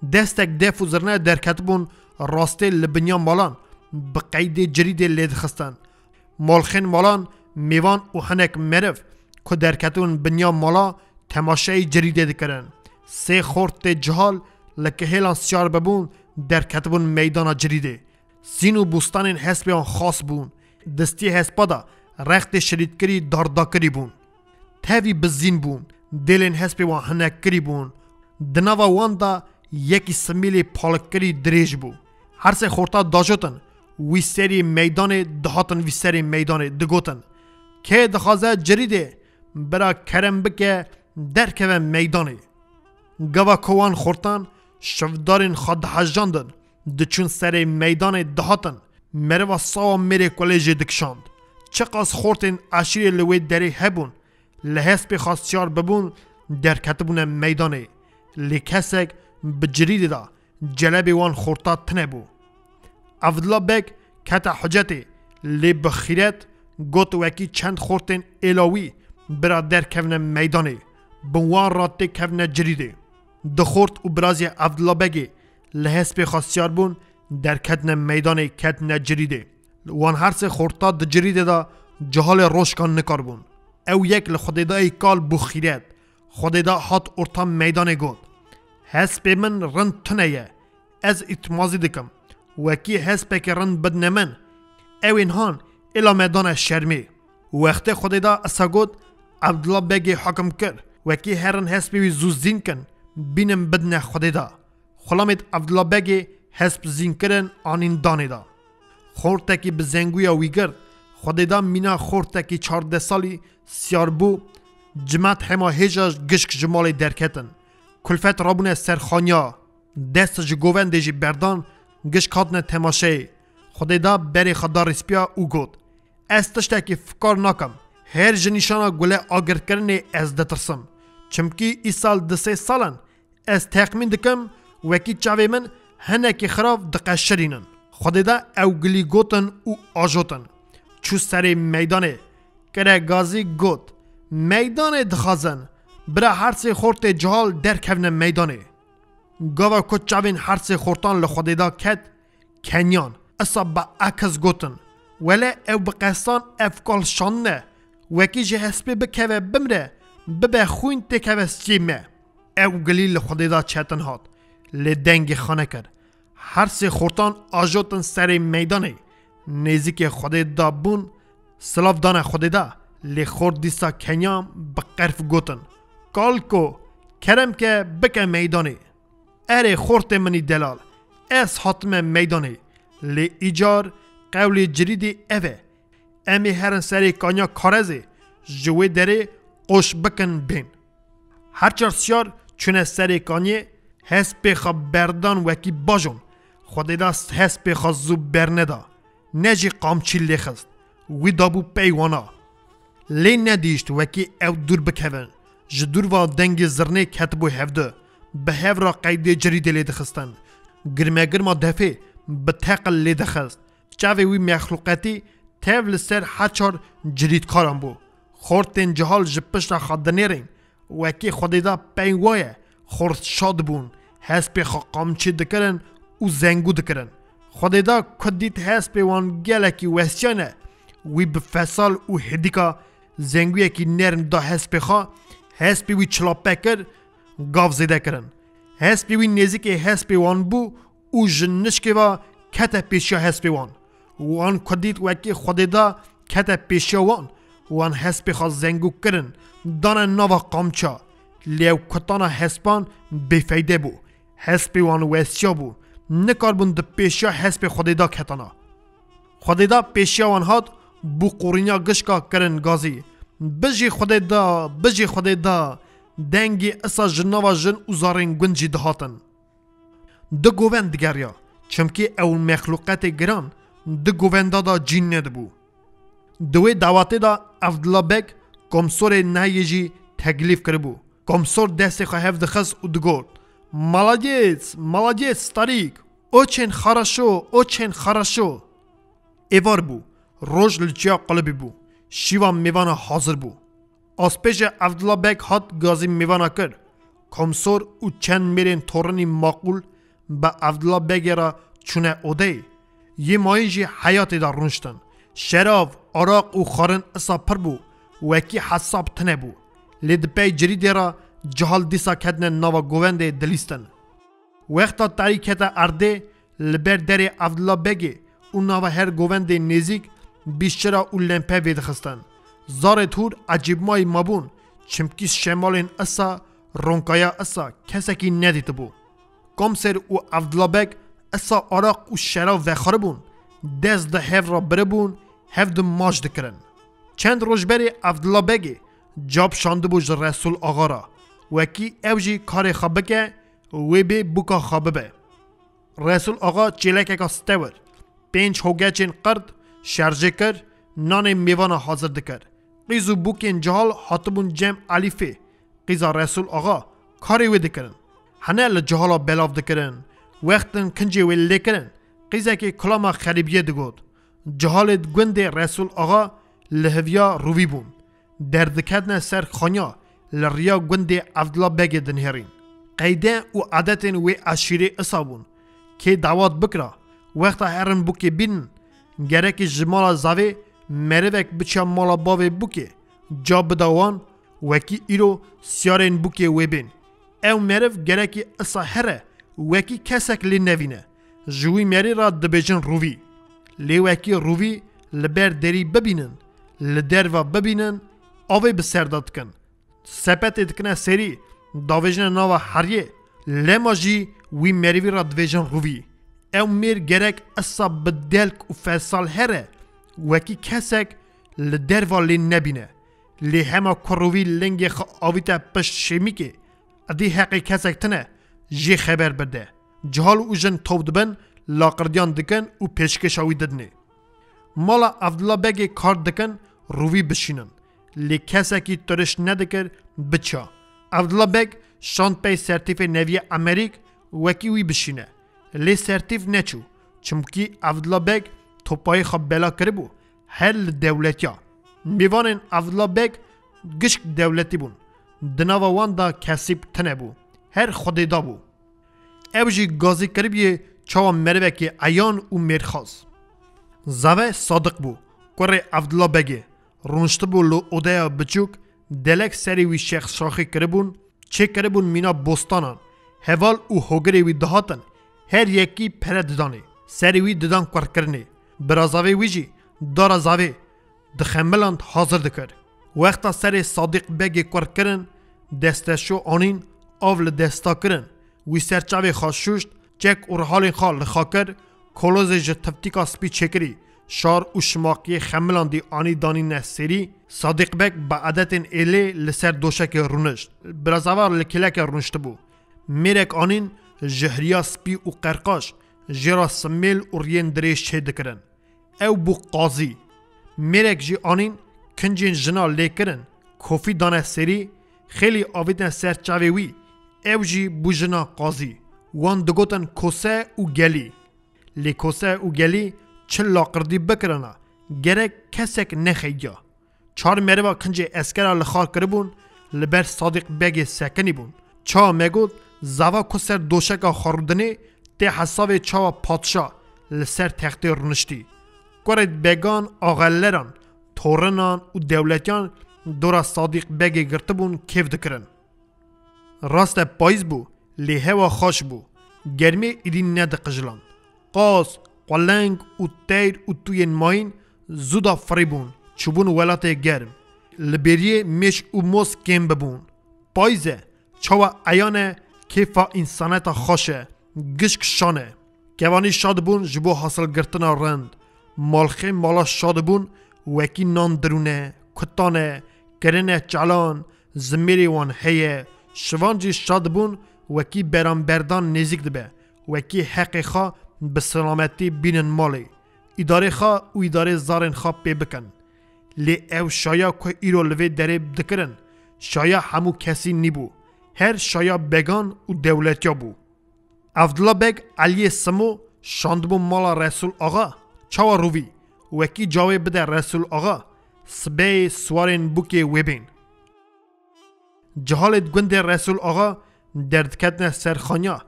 Destek def û zirne derketibûn rastê li binya malan, bi qeydê cirîdê lêdixistin. Malxên malan, mêvan û hinek meriv ku derketibûn binya mala temaşeyî cirîdê dikirin. Sê xortê cihal li kihêlan siyar bibûn derketibûn meydana cirîdê. Sîn û bûstanên hespê wan xas bûn. Distiyê hespa de rextê şirîtkirî dardakirî bûn. Tevî bizîn bûn. Dêlên hespê wan hinekkirî bûn. Di nava wan de yekî simîlê palikkirî dirêj bû. Her sê xorta dajotin, wî serî meydanê dihatin vî serê meydanê digotin, Kê dixwaze cirîdê, bira kerem bike, derkeve meydanê. Gava ku wan xortan şivdarên xwe dihejandin, diçûn serê meydanê dihatin, meriva sawa mêrê kulê jê dikişand. Çiqas xortên eşîrê li wê derê hebûn, li hespê xwe siyar bibûn, derketibûne meydanê. Lê kesek bi cirîdê de celebê wan xorta tune bû. Evdila Beg kete hicetê, lê bi xîret got wekî çend xortên êla wî bira derkevne meydanê, bi wan re têkevne cirîdê. Du xort û birazê Evdila Begê li hespê xwe siyar bûn, derketine meydanê ketine cirîdê. Wan her sê xorta di cirîdê de cihalê roşkan nikarbûn. Ew yek li Xwedêdayê kal bû xîret. Xwedêda hat orta meydanê got, Hespê min rind tune ye. Ez îtmazî dikim. Wekî hespeke rind bidne min. Ew ên han êla me dane şermê. Wextê Xwedêda isa got, Evdila Begê hakim kir, Wekî herin hespê wî zû zîn kin, bînin bidne Xwedêda. Xulamêd Evdila Begê hesp zîn kirin anîn danê da. Xortekî bi zengûya wî girt, Xwedêda mîna xortekî çardeh salî siyar bû, cimat hema hêja gişk ji malê derketin. Kulfet rabûne ser xanya, dest ji govendê jî berdan, gişk hatine temaşeyê. Xwedêda berê xwe da rîspiya û got, Ez tiştekî fikar nakim. Her ji nîşana gule agirkirinê ez ditirsim. Çimkî îsal di sê sal in ez texmîn dikim, wekî çavê min hinekî xirav diqeşirînin. Xwedêda ew gilî gotin û ajotin. Çû serê meydanê. Kire gazî got, Meydanê dixwazin. Bira her sê xortê cihal derkevne meydanê. Gava ku çavên her sê xortan li Xwedêda ket, keniyan. Isa bi ekiz gotin, Wele ew bi qestan ev kal şandine, Wekî ji hespê bikeve bimre, bibe xwîn têkeve stiyê me. Ew gilî li Xwedêda çetin hat, lê dengê xwe nekir. Her sê xortan ajotin serê meydanê. Nêzîkê Xwedêda bûn, silav dane Xwedêda, lê xort dîsa keniyan bi qerf gotin, Kalko, kerem ke bike meydanê. Erê xortê min î delal, ez hatime meydanê. Lê îcar qewlê Cirîdê ev e. Em ê herin serê kanya Karezê, ji wê derê qoş bikin bên. Her çar siyar çûne serê kanyê, hespê xwe berdan wekî bajon. Xwedêda hespê xwe zû berneda, ne jî qamçî lêxist. Wî dabû pey wana. Lê nedihişt wekî ew dûr bikevin. Ji dûr ve dengê zirnê ketibû hevdu. Bi hev re qeydê Cirîdê lê dixistin. Girmegirma defê bi teqil lê dixist. Çavê wî mexlûqetî tev li ser her çar cirîdkaran bû. Xortên cihal ji pişta xwe dinêrên. Wekî Xwedêda pey wa ye, xort şad bûn, hespê xwe qamçî dikirin û zengû dikirin. Xwedêda ku dît hespê wan gelekî westiyane, wî bi fesal û hêdîka zengûyekî nerm da hespê xwe, hespê wî çilape kir, gav zêde kirin. Hespê wî nêzîkê hespê wan bû û ji nişkê ve kete pêşiya hespê wan. Wan ku dît wekî Xwedêda kete pêşiya wan, wan hespê xwe zengû kirin, dane nava qamça. Lê ew kutana hespan bêfeyde bû. Hespê wan westiya bû. Nikarbûn di pêşiya hespê Xwedêda ketana. Xwedêda pêşiya wan hat, bû qorîniya gişka kirin gazî. Bijî Xwedêda, bijî Xwedêda. Dengê isa ji nava jin û zarên gund jî dihatin. Du govend digeriya, çimkî ew mexlûqetê giran di govenda de cîn nedibû. Di wê dawetê de Evdila Beg komsorê nehiyê jî teklîf kiribû. Komsor destê xwe hev dixist û digot, Maladês, maladês starîk, oçên xaraşo, oçên xaraşo. Êvar bû, roj li çiya qulibî bû, şîva mêvana hazir bû. Aspêje Evdila Beg hat gazî mêvana kir. Komsor û çend mêrên torinî maqûl bi Evdila Begê re çûne odeyê. Yê mayîn jî heyatê de rûniştin. Şerav, araq û xwarin isa pir bû, wekî hesab tune bû. Lê di pey Cirîdê re cihal dîsa ketine nava govendê dilîstin. Wexta tarî kete erdê, li ber derê Evdila Begê û nava her govendê nêzîk bîşira û lempe vêdixistin. Zarê hûr ecêbmayî mabûn, çimkî şemalên isa, ronkaya isa kesekî nedîtibû. Komser û Evdila Beg isa araq û şerav vexwaribûn, dest di hev re biribûn, hevdu maç dikirin. Çend roj berê Evdila Begê cap şandibû ji Resûl Axa re, wekî ew jî karê xwe bike, wê bê bûka xwe bibe. Resûl Axa çêlekeka stewir, pênc hogeçên qird şerjê kir, nanê mêvana hazir dikir. Qîz û bûkên cihal hatibûn cem Elîfê, qîza Resûl Axa, karê wê dikirin. Hene li cihala belav dikirin. Wextin kincê wê lê kirin, qîzekê kulama xerîbiyê digot. Cihalê gundê Resûl Axa li hiviya rûvî bûn. Derdiketine ser xanya, li riya gundê Evdila Begê dinihêrîn. Qeyde û edetên wê eşîrê isa bûn. Kê dawat bikira, wexta herin bûkê bînin, gerekî ji mala zavê merivek biçiya mala bavê bûkê, Ca bida wan wekî îro siyarên bûkê wê bên. Ew meriv gerekî isa here wekî kesek lê nevîne. Ji wî merî re dibêjin rûvî. Lê wekî rûvî li ber derî bibînin, li derva bibînin, avê bi ser de dikin. Sepetê dikine serî, davêjine nava heriyê, lema jî wî merivî re divêjin rûvî. Ew mêr gerek isa bi delk û fesal here, wekî kesek li derva lê nebîne. Lê hema ku rûvî lingê xwe avîte pişt şêmîkê, edî heqê kesek tine jê xeber bide. Cihal û jin top dibin, laqirdiyan dikin û pêşkêşa wî didinê. Mala Evdila Begê kar dikin, rûvî bişînin. Lê kesekî tiriş nedikir, biça. Evdila Beg şand pey sertîfê neviyê Emerîk wekî wî bişîne. Lê sertîf neçû. Çimkî Evdila Beg topayê xwe bela kiribû. Her li dewletiya. Mêvanên Evdila Beg gişk dewletî bûn. Di nava wan de kesîb tine bû. Her xwedê da bû. Ew jî gazî kiribûyê çawa merivekî eyan û mêrxas. Zave Sadiq bû, kurê Evdila Begê. Rûniştibû li odeya biçûk, delek serê wî şexşaxî kiribûn, çêkiribûn mîna bostanan. Heval û hogirê wî dihatin, her yekî pere didanê. Serê wî didan kurkirinê. Birazavê wî jî dara zavê dixemiland hazir dikir. Wexta serê Sadiq Begê kurkirin, desteşo anîn, av li desta kirin. Wî ser çavê xwe şûşt, çek û rihalên xwe li xwe kir, kolozê ji tiftîka spî çêkirî, şar û şimaqiyê xemilandî anî danîne serî, Sadiq Beg bi edetên êlê li ser doşekê rûnişt. Birazava li kêlekê rûniştibû. Mêrek anîn ji hiriya spî û qerqaş, jê re simêl û riyên dirêj çêdikirin. Ew bû qazî. Mêrek jî anîn kincên jina lê kirin, kofî dane serî, xêlî avîtine ser çavê wî. Ew jî bû jina qazî. Wan digotin kose û gelî. Lê kose û gelî çi laqirdî bikirina, gerek kesek nexeyiya. Çar meriva kincê eskera li xar kiribûn, li ber Sadiq Begê sekinîbûn. Çawa me got, zava ku ser doşeka xwe rûdinê, tê hesavê çawa padşa li ser textê rûniştî. Kurê began, axeleran, torinan û dewletiyan dora Sadiq Begê girtibûn, kêf dikirin. Rast e payîz bû, lê hewa xweş bû. Germê êdî nediqijiland. Qaz, quleng û teyr û tuyên mayîn zû da firîbûn, çûbûn welatê germ. Li bêriyê mêş û moz kêm bibûn. Payîz e, çawa eyan e, kêfa însaneta xweş e, gişk şan e. Kevanî şa dibûn ji bo hasilgirtina rind. Malxê mala şa dibûn, wekî nan dirûne, kutane, kirine çalan, zimêrê wan heye. Şivan jî şa dibûn, wekî beramberdan nêzîk dibe, wekî heqê xwe bi silametî bînin malê. Îdarê xwe û îdarê zarên xwe pê bikin. Lê ew şaya ku îro li vê derê dikirin, şaya hemû kesî nîbû. Her şaya began û dewletiya bû. Evdila Beg Eliyê Simo şandibû mala Resûl Axa, çawa rûvî, wekî cawê bide Resûl Axa, sibeyê siwarên bûkê wê bên. Cihalê di gundê Resûl Axa derdiketine ser xaniya,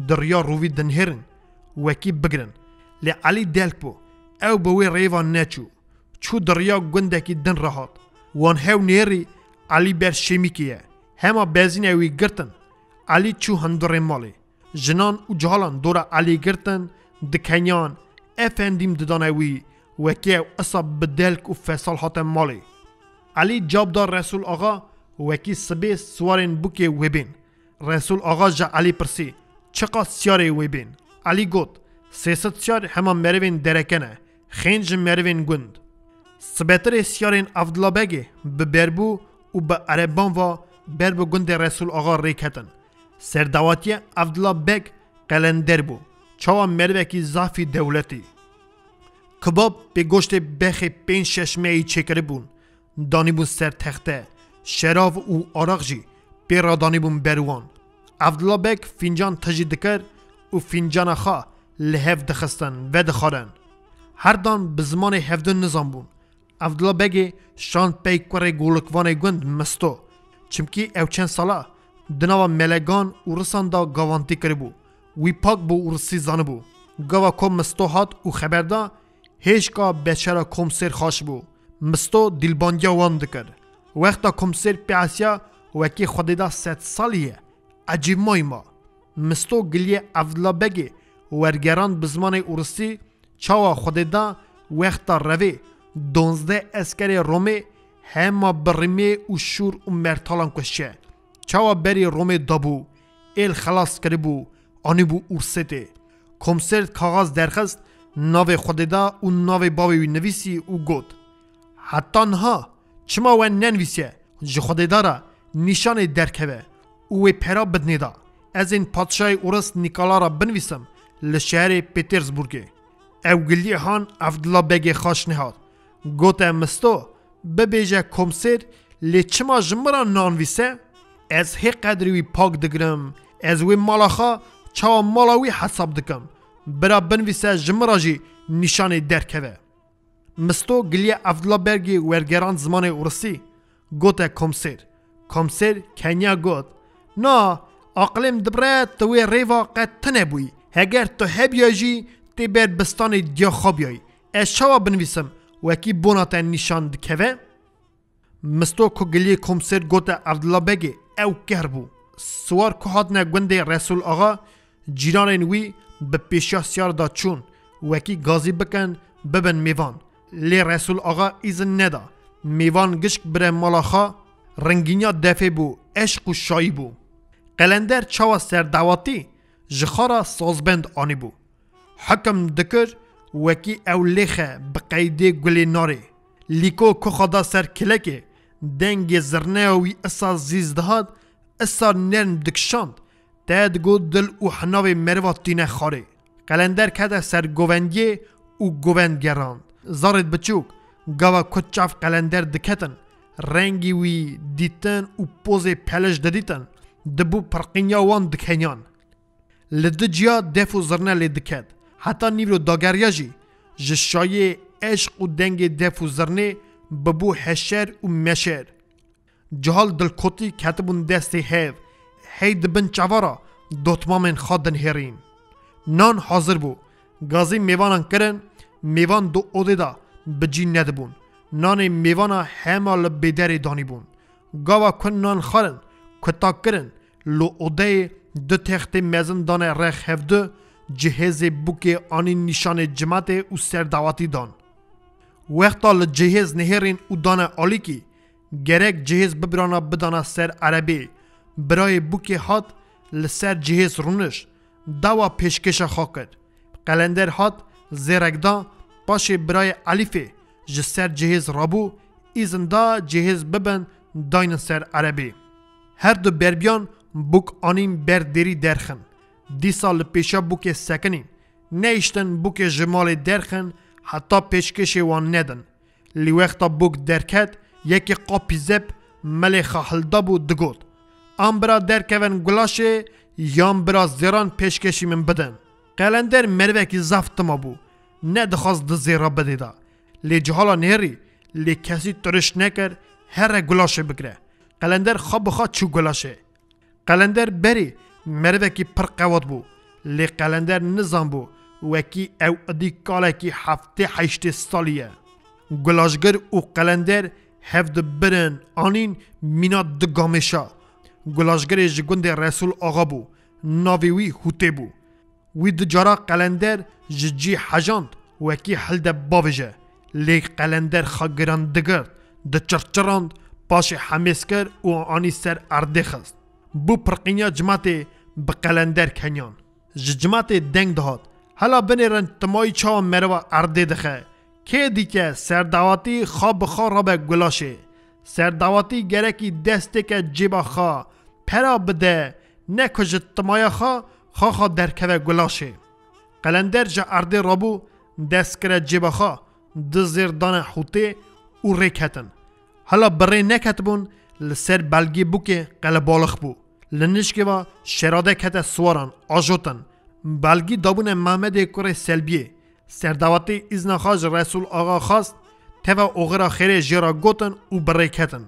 di riya rûvî dinihêrin, wekî bigirin. Lê Elî delk bû, ew bi wê rêva neçû. Çû di riya gundekî din re hat. Wan hew nêrî, Elî ber şêmîkê ye. Hema bezîne wî girtin. Elî çû hundirê malê. Jinan û cihalan dora Elî girtin, dikeniyan, efendîm didane wî, wekî ew isa bi delk û fesal hate malê. Elî cab da Resûl Axa, wekî sibê siwarên bûkê wê bên. Resûl Axa ji Elî pirsî, çiqas siyarê wê bên? Elî got, sê sed siyar hema merivên dereke ne, xên ji merivên gund. Sibetirê siyarên Evdila Begê bi berbû û bi ereban ve ber bi gundê Resûl Axa rê ketin. Serdawatiyê Evdila Beg qelender bû, çawa merivekî zafî dewletî. Kibab pê goştê bexê pênc şeş meyî çêkiribûn, danîbûn ser texte, şerav û araq jî pê re danîbûn ber wan. Evdila Beg fîncan tijî dikir û fîncana xwe li hev dixistin, vedixwarin. Her dan bi zimanê hevdû nizanbûn. Evdila Begê şand pey kurê golikvanê gund Misto. Çimkî ew çend sala di nava melegan û risan de gavantî kiribû. Wî pak bû û risî zanibû. Gava ku Misto hat û xeber da, hêşka beçera Komsêr xaş bû. Misto dîlbandiya wan dikir. Wexta Komsêr pê esiya wekî Xwedê da sed salî ye. Ecêb mayî ma. Misto giliyê Evdila Begê wergerand bi zimanê ûrisî çawa Xwedê da wexta revê donzdeh eskerê Romê hema bi rîmê û şûr û mertalan kuştiye. Çawa berî Romê dabû, êl xelas kiribû, anîbû ûrsêtê. Komsêr kaxaz derxist, navê Xwedê da û navê bavê wî nivîsî û got, Heta niha çima we nenivîsiye, ji Xwedê da re nîşanê derkeve û wê pera bidinê da. Ez ên padşahê ûris Nîkala re binivîsim li şeherê Pêtêrsburgê. Ew giliyê han Evdila Begê xaş nehat. Gote Misto, bibêje Komsêr, lê çima ji min re nanivîse? Ez hê qedrê wî pak digirim, ez wê mala xwe çawa mala wî hesab dikim. Bira binivîse ji min re jî nîşanê derkeve. Misto giliyê Evdila Begê wergerand zimanê ûrisî, gote Komsêr. Komsêr keniya got, Na, aqilê min dibire tu wê rêva qet tune bûyî. Heger tu hebiyay jî tê ber bistanê diya xwe biyayî. Ez çawa binivîsim, wekî bona te nîşan dikeve? Misto ku giliyê Komsêr gote Evdila Begê, ew kehr bû. Siwar ku hatine gundê Resûl Axa, cîranên wî bi pêşiya siyar da çûn, wekî gazî bikin, bibin mêvan. Lê Resûl Axa îzin neda mêvan gişk bire mala xwe, rengîniya defê bû, eşq û şayî bû. Qelender çawa serdawatî ji xwe re sazbend anîbû. Hikim dikir, wekî ew lêxe bi qeydê gulê narê. Lîko ku xwe da ser kilekê, dengê zirneya wî isa zîz dihat, isa nerm dikişand, te digot dil û hinavê meriva tîne xwarê. Qelender kete ser govendiyê û govend gerand. Zarêd biçûk, gava ku çav Qelender diketin, rengî wî dîtin û pozê pelij didîtin, dibû pirqînya wan dikeniyan. Li du ciya def û zirne lê diket. Heta nîvro dageriya jî ji şayê eşq û dengê def û zirnê bibû heşer û meşer. Cihal dilkotî ketibûn destê hev. Hey di bin çava re dotmamên xwe dinihêrîn. Nan hazir bû. Gazî mêvanan kirin, mêvan di odê de bi cî nedibûn. Nanê mêvana hema li bêderê danîbûn. Gava ku nan xwarin, kutak kirin, li odeyê du textê mezin dane rex hevdu, cihêzê bûkê anîn nîşanê cimetê û serdawatî dan. Wexta li cihêz nihêrîn û dane alîkî, gerek cihêz bibirana bidana ser erebê. Birayê bûkê hat, li ser cihêz rûniş, dawa pêşkêşa xwe kir. Qelender hat, zêrek da, paşê birayê Elîfê ji ser cihêz rabû, îzin da cihêz bibin, daynin ser erebê. Her du berbiyan bûk anîn ber dêrî derxin. Dîsa li pêşa bûkê sekinîn. Nehiştin bûkê ji malê derxin heta pêşkêşê wan nedin. Lê wexta bûk derket, yekê qapî zep melê xwe hildabû digot, An bira derkevin gulaşê, yan bira zêran pêşkêşî min bidin. Qelender merivekî zaf tima bû. Nedixwast di zêra bidê de. Lê cihala nêrî, lê kesî tiriş nekir, here gulaşê bigire. Qelender xwe bi xwe çû gulaşê. Qelender berî merivekî pir qewat bû. Lê Qelender nizanbû wekî ew idî kalekî heftê heştê salî ye. Gulaşgir û Qelender hev di birin anîn mîna du gamêşa. Gulaşgirê ji gundê Resûl Axa bû. Navê wî Hûtê bû. Wî du cara Qelender ji cî hejand wekî hilde bavêje. Lê Qelender xwe giran digirt, diçirçirand, paşê hemêz kir û anî ser erdê xist. Bû pirqîniya cimatê bi Qelender keniyan. Ji cimatê deng dihat, Hela binêrin timayî çawa meriva erdê dixe. Kê dîke serdawatî xwe bi xwe rabe gulaşê. Serdawatî gerekî destêke cêba xwe, pera bide, ne ku ji timaya xwe, xwe xwe derkeve gulaşê. Qelender ji erdê rabû, dest kire cêba xwe, du zêr dane hûtê û rê ketin. Hela bi rê neketibûn, li ser belgê bûkê qelebalix bû. Li nişkê ve şerade kete siwaran, ajotin. Belgî dabûne Mehmedê kurê Selbiyê. Serdawatî îzna xwe ji Resûl Axa xwest, teve oxira xêrê jê re gotin û bi rê ketin.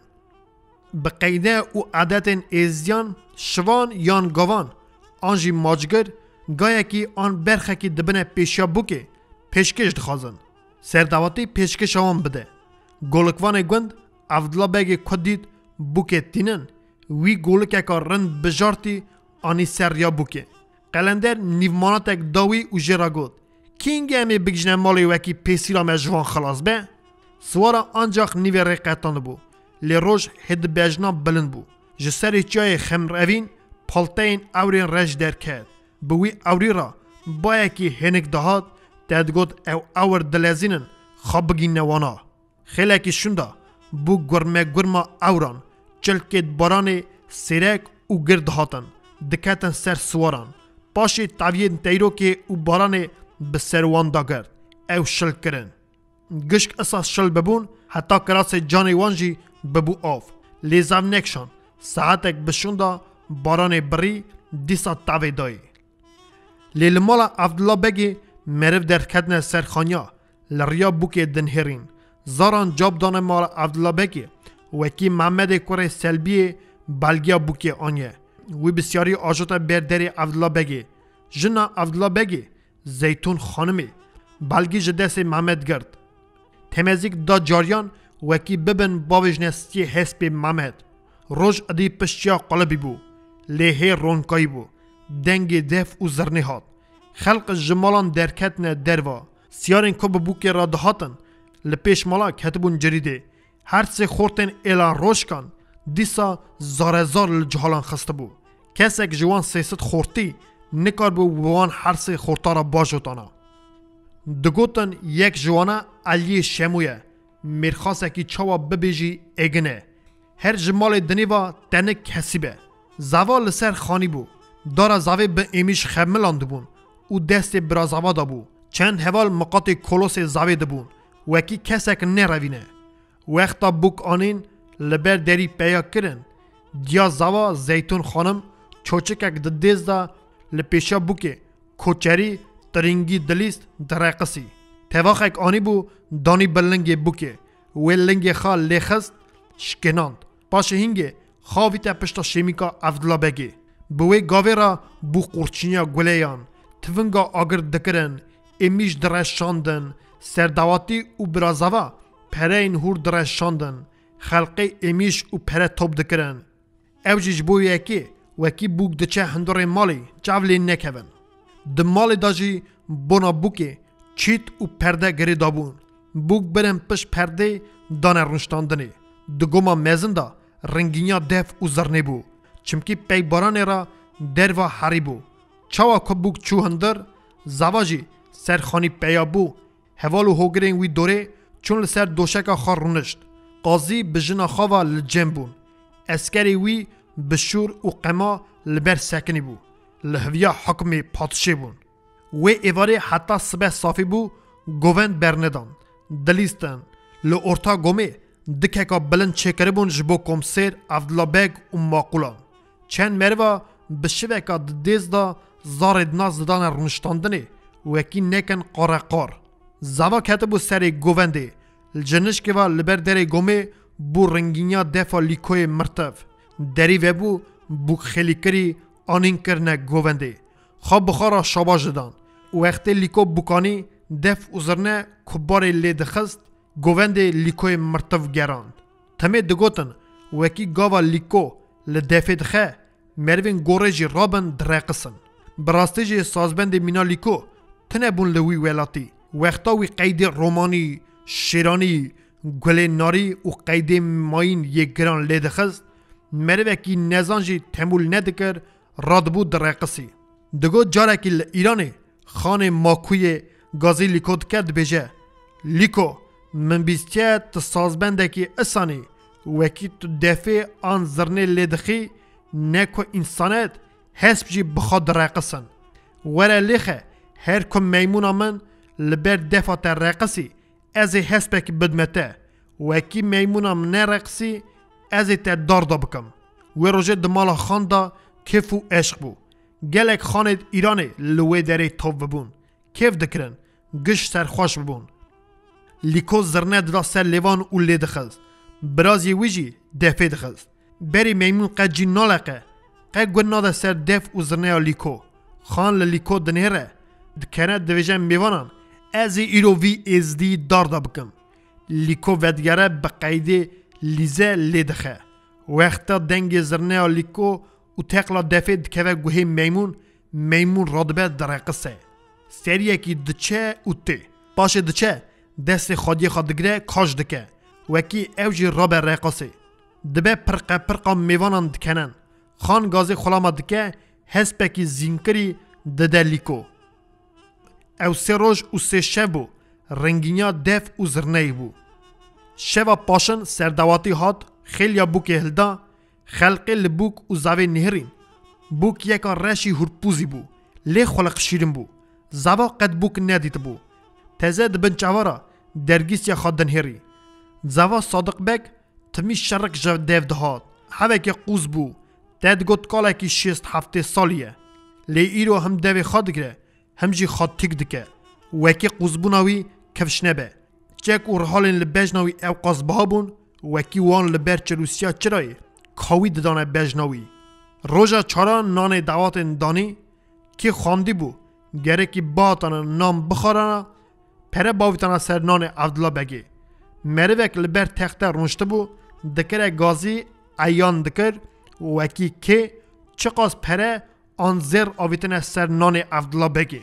Bi qeyde û edetên êziyan şivan yan gavan an jî macgir gayekî an berxekî dibine pêşiya bûkê pêşkêş dixwazin. Serdawatî pêşkêşa wan bide. Golikvanê gund Evdila Begê ku dît bûkê tînin, wî golikeka rind bijartî anî ser riya bûkê. Qelender nîvmanatek da wî û jê re got, "Kîngê em ê bigihîjine malê wekî pêsîra me ji wan xilas be?" Siwara ancax nîvê rê qetandibû. Lê roj hê di bejna bilind bû. Ji serê çiyayê xemrevîn palteyên ewrên reş derket. Bi wî ewrî re bayekî hênik dihat, te digot ew ewr dilezînin, xa bigîne wana. Xêlekî şûnda bû gurmegurma ewran, çilkêd baranê sêrek û gir dihatin, diketin ser siwaran. Paşê teviyên teyrokê û baranê bi ser wan dagirt. Ew şil kirin. Gişk isa şil bibûn, heta kirasê canê wan jî bibû av. Lê zev nekişand. Saetek bi şûnda baranê birî, dîsa tavê dayê. Lê li mala Evdila Begê meriv derketine ser xaniya, li riya bûkê dinihêrîn. Zaran cap dane mala Evdila Begê, wekî Mehmedê kurê Selbiyê belgiya bûkê aniye. Wî bisyarî ajote ber derê Evdila Begê. Jina Evdila Begê, Zeytûn Xanimê, belgî ji destê Mehmed girt. Temezîk da cariyan wekî bibin bavêjine stiyê hespê Mehmed. Roj idî pişt çiya qulibî bû. Lê hê ronkayî bû. Dengê def û zirnê hat. Xelq ji malan derketine derva. Siyarên ku bi bûkê re dihatin, li pêş mala ketibûn cirîdê. Her sê xortên êlan rojkan dîsa zarezar li cihalan xistibû. Kesek ji wan sê sed xortî nikaribû bi wan her sê xorta re bajotana. Digotin yek ji wana Eliyê Şemû ye. Mêrxasekî çawa bibêjî êgin e. Her ji malê dinê ve tenik kesî be. Zava li ser xanî bû. Dara zavê bi êmîş xemilandibûn û destê bira zava de bû. Çend heval miqatê kolosê zavê dibûn. Wekî kesek nerevîne. Wexta bûk anîn li ber derî peya kirin, diya zava Zeytûn Xanim çoçikek di dêz de li pêşiya bûkê koçerî tiringî dilîst direqisî. Tevaxek anîbû danî bi lingê bûkê. Wê lingê xwe lê xist, şikinand. Paşê hingê xwe avîte pişta şêmîka Evdila Begê. Bi wê gavê re bû qurçiniya guleyan, tivinga agir dikirin, êmîş direşandin, serdawatî û birazava pereyên hûr direşandin, xelqê êmîş û pere top dikirin. Ew jî ji bo yekê wekî bûk diçe hundirê malê çav lê nekevin. Di malê de jî bona bûkê çît û perde girê dabûn. Bûk birin pişt perdê dane rûniştandinê. Di goma mezin de ringîniya def û zirnê bû. Çimkî peybaranê re derva herî bû. Çawa ku bûk çû hundir, zava jî ser xanî peya bû. Heval û hogirên wî dorê çûn li ser doşeka xwe rûnişt. Qazî bi jina xwe ve li cem bûn. Eskerê wî bi şûr û qema li ber sekinî bû. Li hiviya hukmê padişê bûn. Wê êvarê heta sibe safî bû, govend bernedan. Dilîstin. Li orta gomê dikeka bilind çêkiribûn ji bo komsêr Evdila Beg û maqulan. Çend meriva bi şiveka di dêz de zarê di nas didane rûniştandinê, wekî nekin qareqar. Zava ketibû serê govendê. Li cinişkê ve li ber derê gomê bû ringîniya defa Lîkoyê mirtiv. Derî vebû bûk xêlîkirî anîn kirine govendê. Xwe bi xwe re şabaş didan. Wextê Lîko bûkanî def û zirne ku barê lê dixist, govendê Lîkoyê mirtiv gerand. Timê digotin, wekî gava Lîko li defê dixe, merivên gorê jî rabin direqisin. Bi rastî jî sazbendê mîna Lîko tune bûn li wî welatî. Wexta wî qeydê romanî, şêranî, gulê narî û qeydê mayîn yê giran lê dixist, merivekî nezan jî temûl nedikir, radibû direqisî. Digot carekî li Îranê xanê Makûyê gazî Lîko dike dibêje, Lîko, min bîstiye tu sazbendekî isanî, wekî tu defê an zirnê lê dixî, ne ku însanet, hesp jî bi xwe direqisin. Were lêxe, her ku meymûna min li ber defa te reqisî, ez ê hespekî bidme te. Wekî meymûna min nereqisî, ez ê te darda bikim. Wê rojê di mala xan de kêf û eşq bû. Gelek xanêd Îranê li wê derê top bibûn. Kêf dikirin, giş serxweş bibûn. Lîko zirne dida ser lêvan û lê dixist. Birazî wî jî defê dixist. Berî meymûn qet jî naleqe. Qe gun nade ser def û zirneya Lîko. Xan li Lîko dinêre, dikene divêje mêvanan, ez ê îro vî êzdî darda bikim. Lîko vedigere bi qeydê Lîze lê dixe. Wexta dengê zirneya Lîko û teqla defê dikeve guhê meymûn, meymûn radibe direqise. Seriyekî diçe û tê. Paşê diçe, destê xadiyê xwe digire, kaş dike. Wekî ew jî rabe reqasê. Dibe pirqe pirqa mêvanan dikenen. Xan gazê xulama dike, hespekî zînkirî dide Lîko. Ew sê roj û sê şev bû, rengîniya def û zirneyê bû. Şeva paşin serdawatî hat, xêliya bûkê hilda, xelqê li bûk û zavê nihirîn. Bûk yeka reşî hûrpûzî bû, lê xuliq şîrin bû. Zava qet bûk nedîtibû. Teze di bin çava re dergîstiya xwe dinihêrî. Zava Sadiq Beg timî şerik ji dev dihat. Hevekê qûz bû. Te digot kalekî şêst heftê salî ye. Lê îro him devê xwe digire, him jî xwe tîk dike. Wekî qûzbûna wî kifş nebe. Çek û rihalên li bejna wî ewqas biha bûn, wekî wan li ber çirûsiya çirayê kawî didane bejna wî. Roja çara nanê dawatên danî, kê xwandî bû, gerekî bihatana nan bixwarana, pere bavîtana ser nanê Evdila Begê. Merivek li ber texte rûniştibû, dikire gazî eyan dikir, wekî kê çiqas pere an zêr avîtine ser nanê Evdila Begê.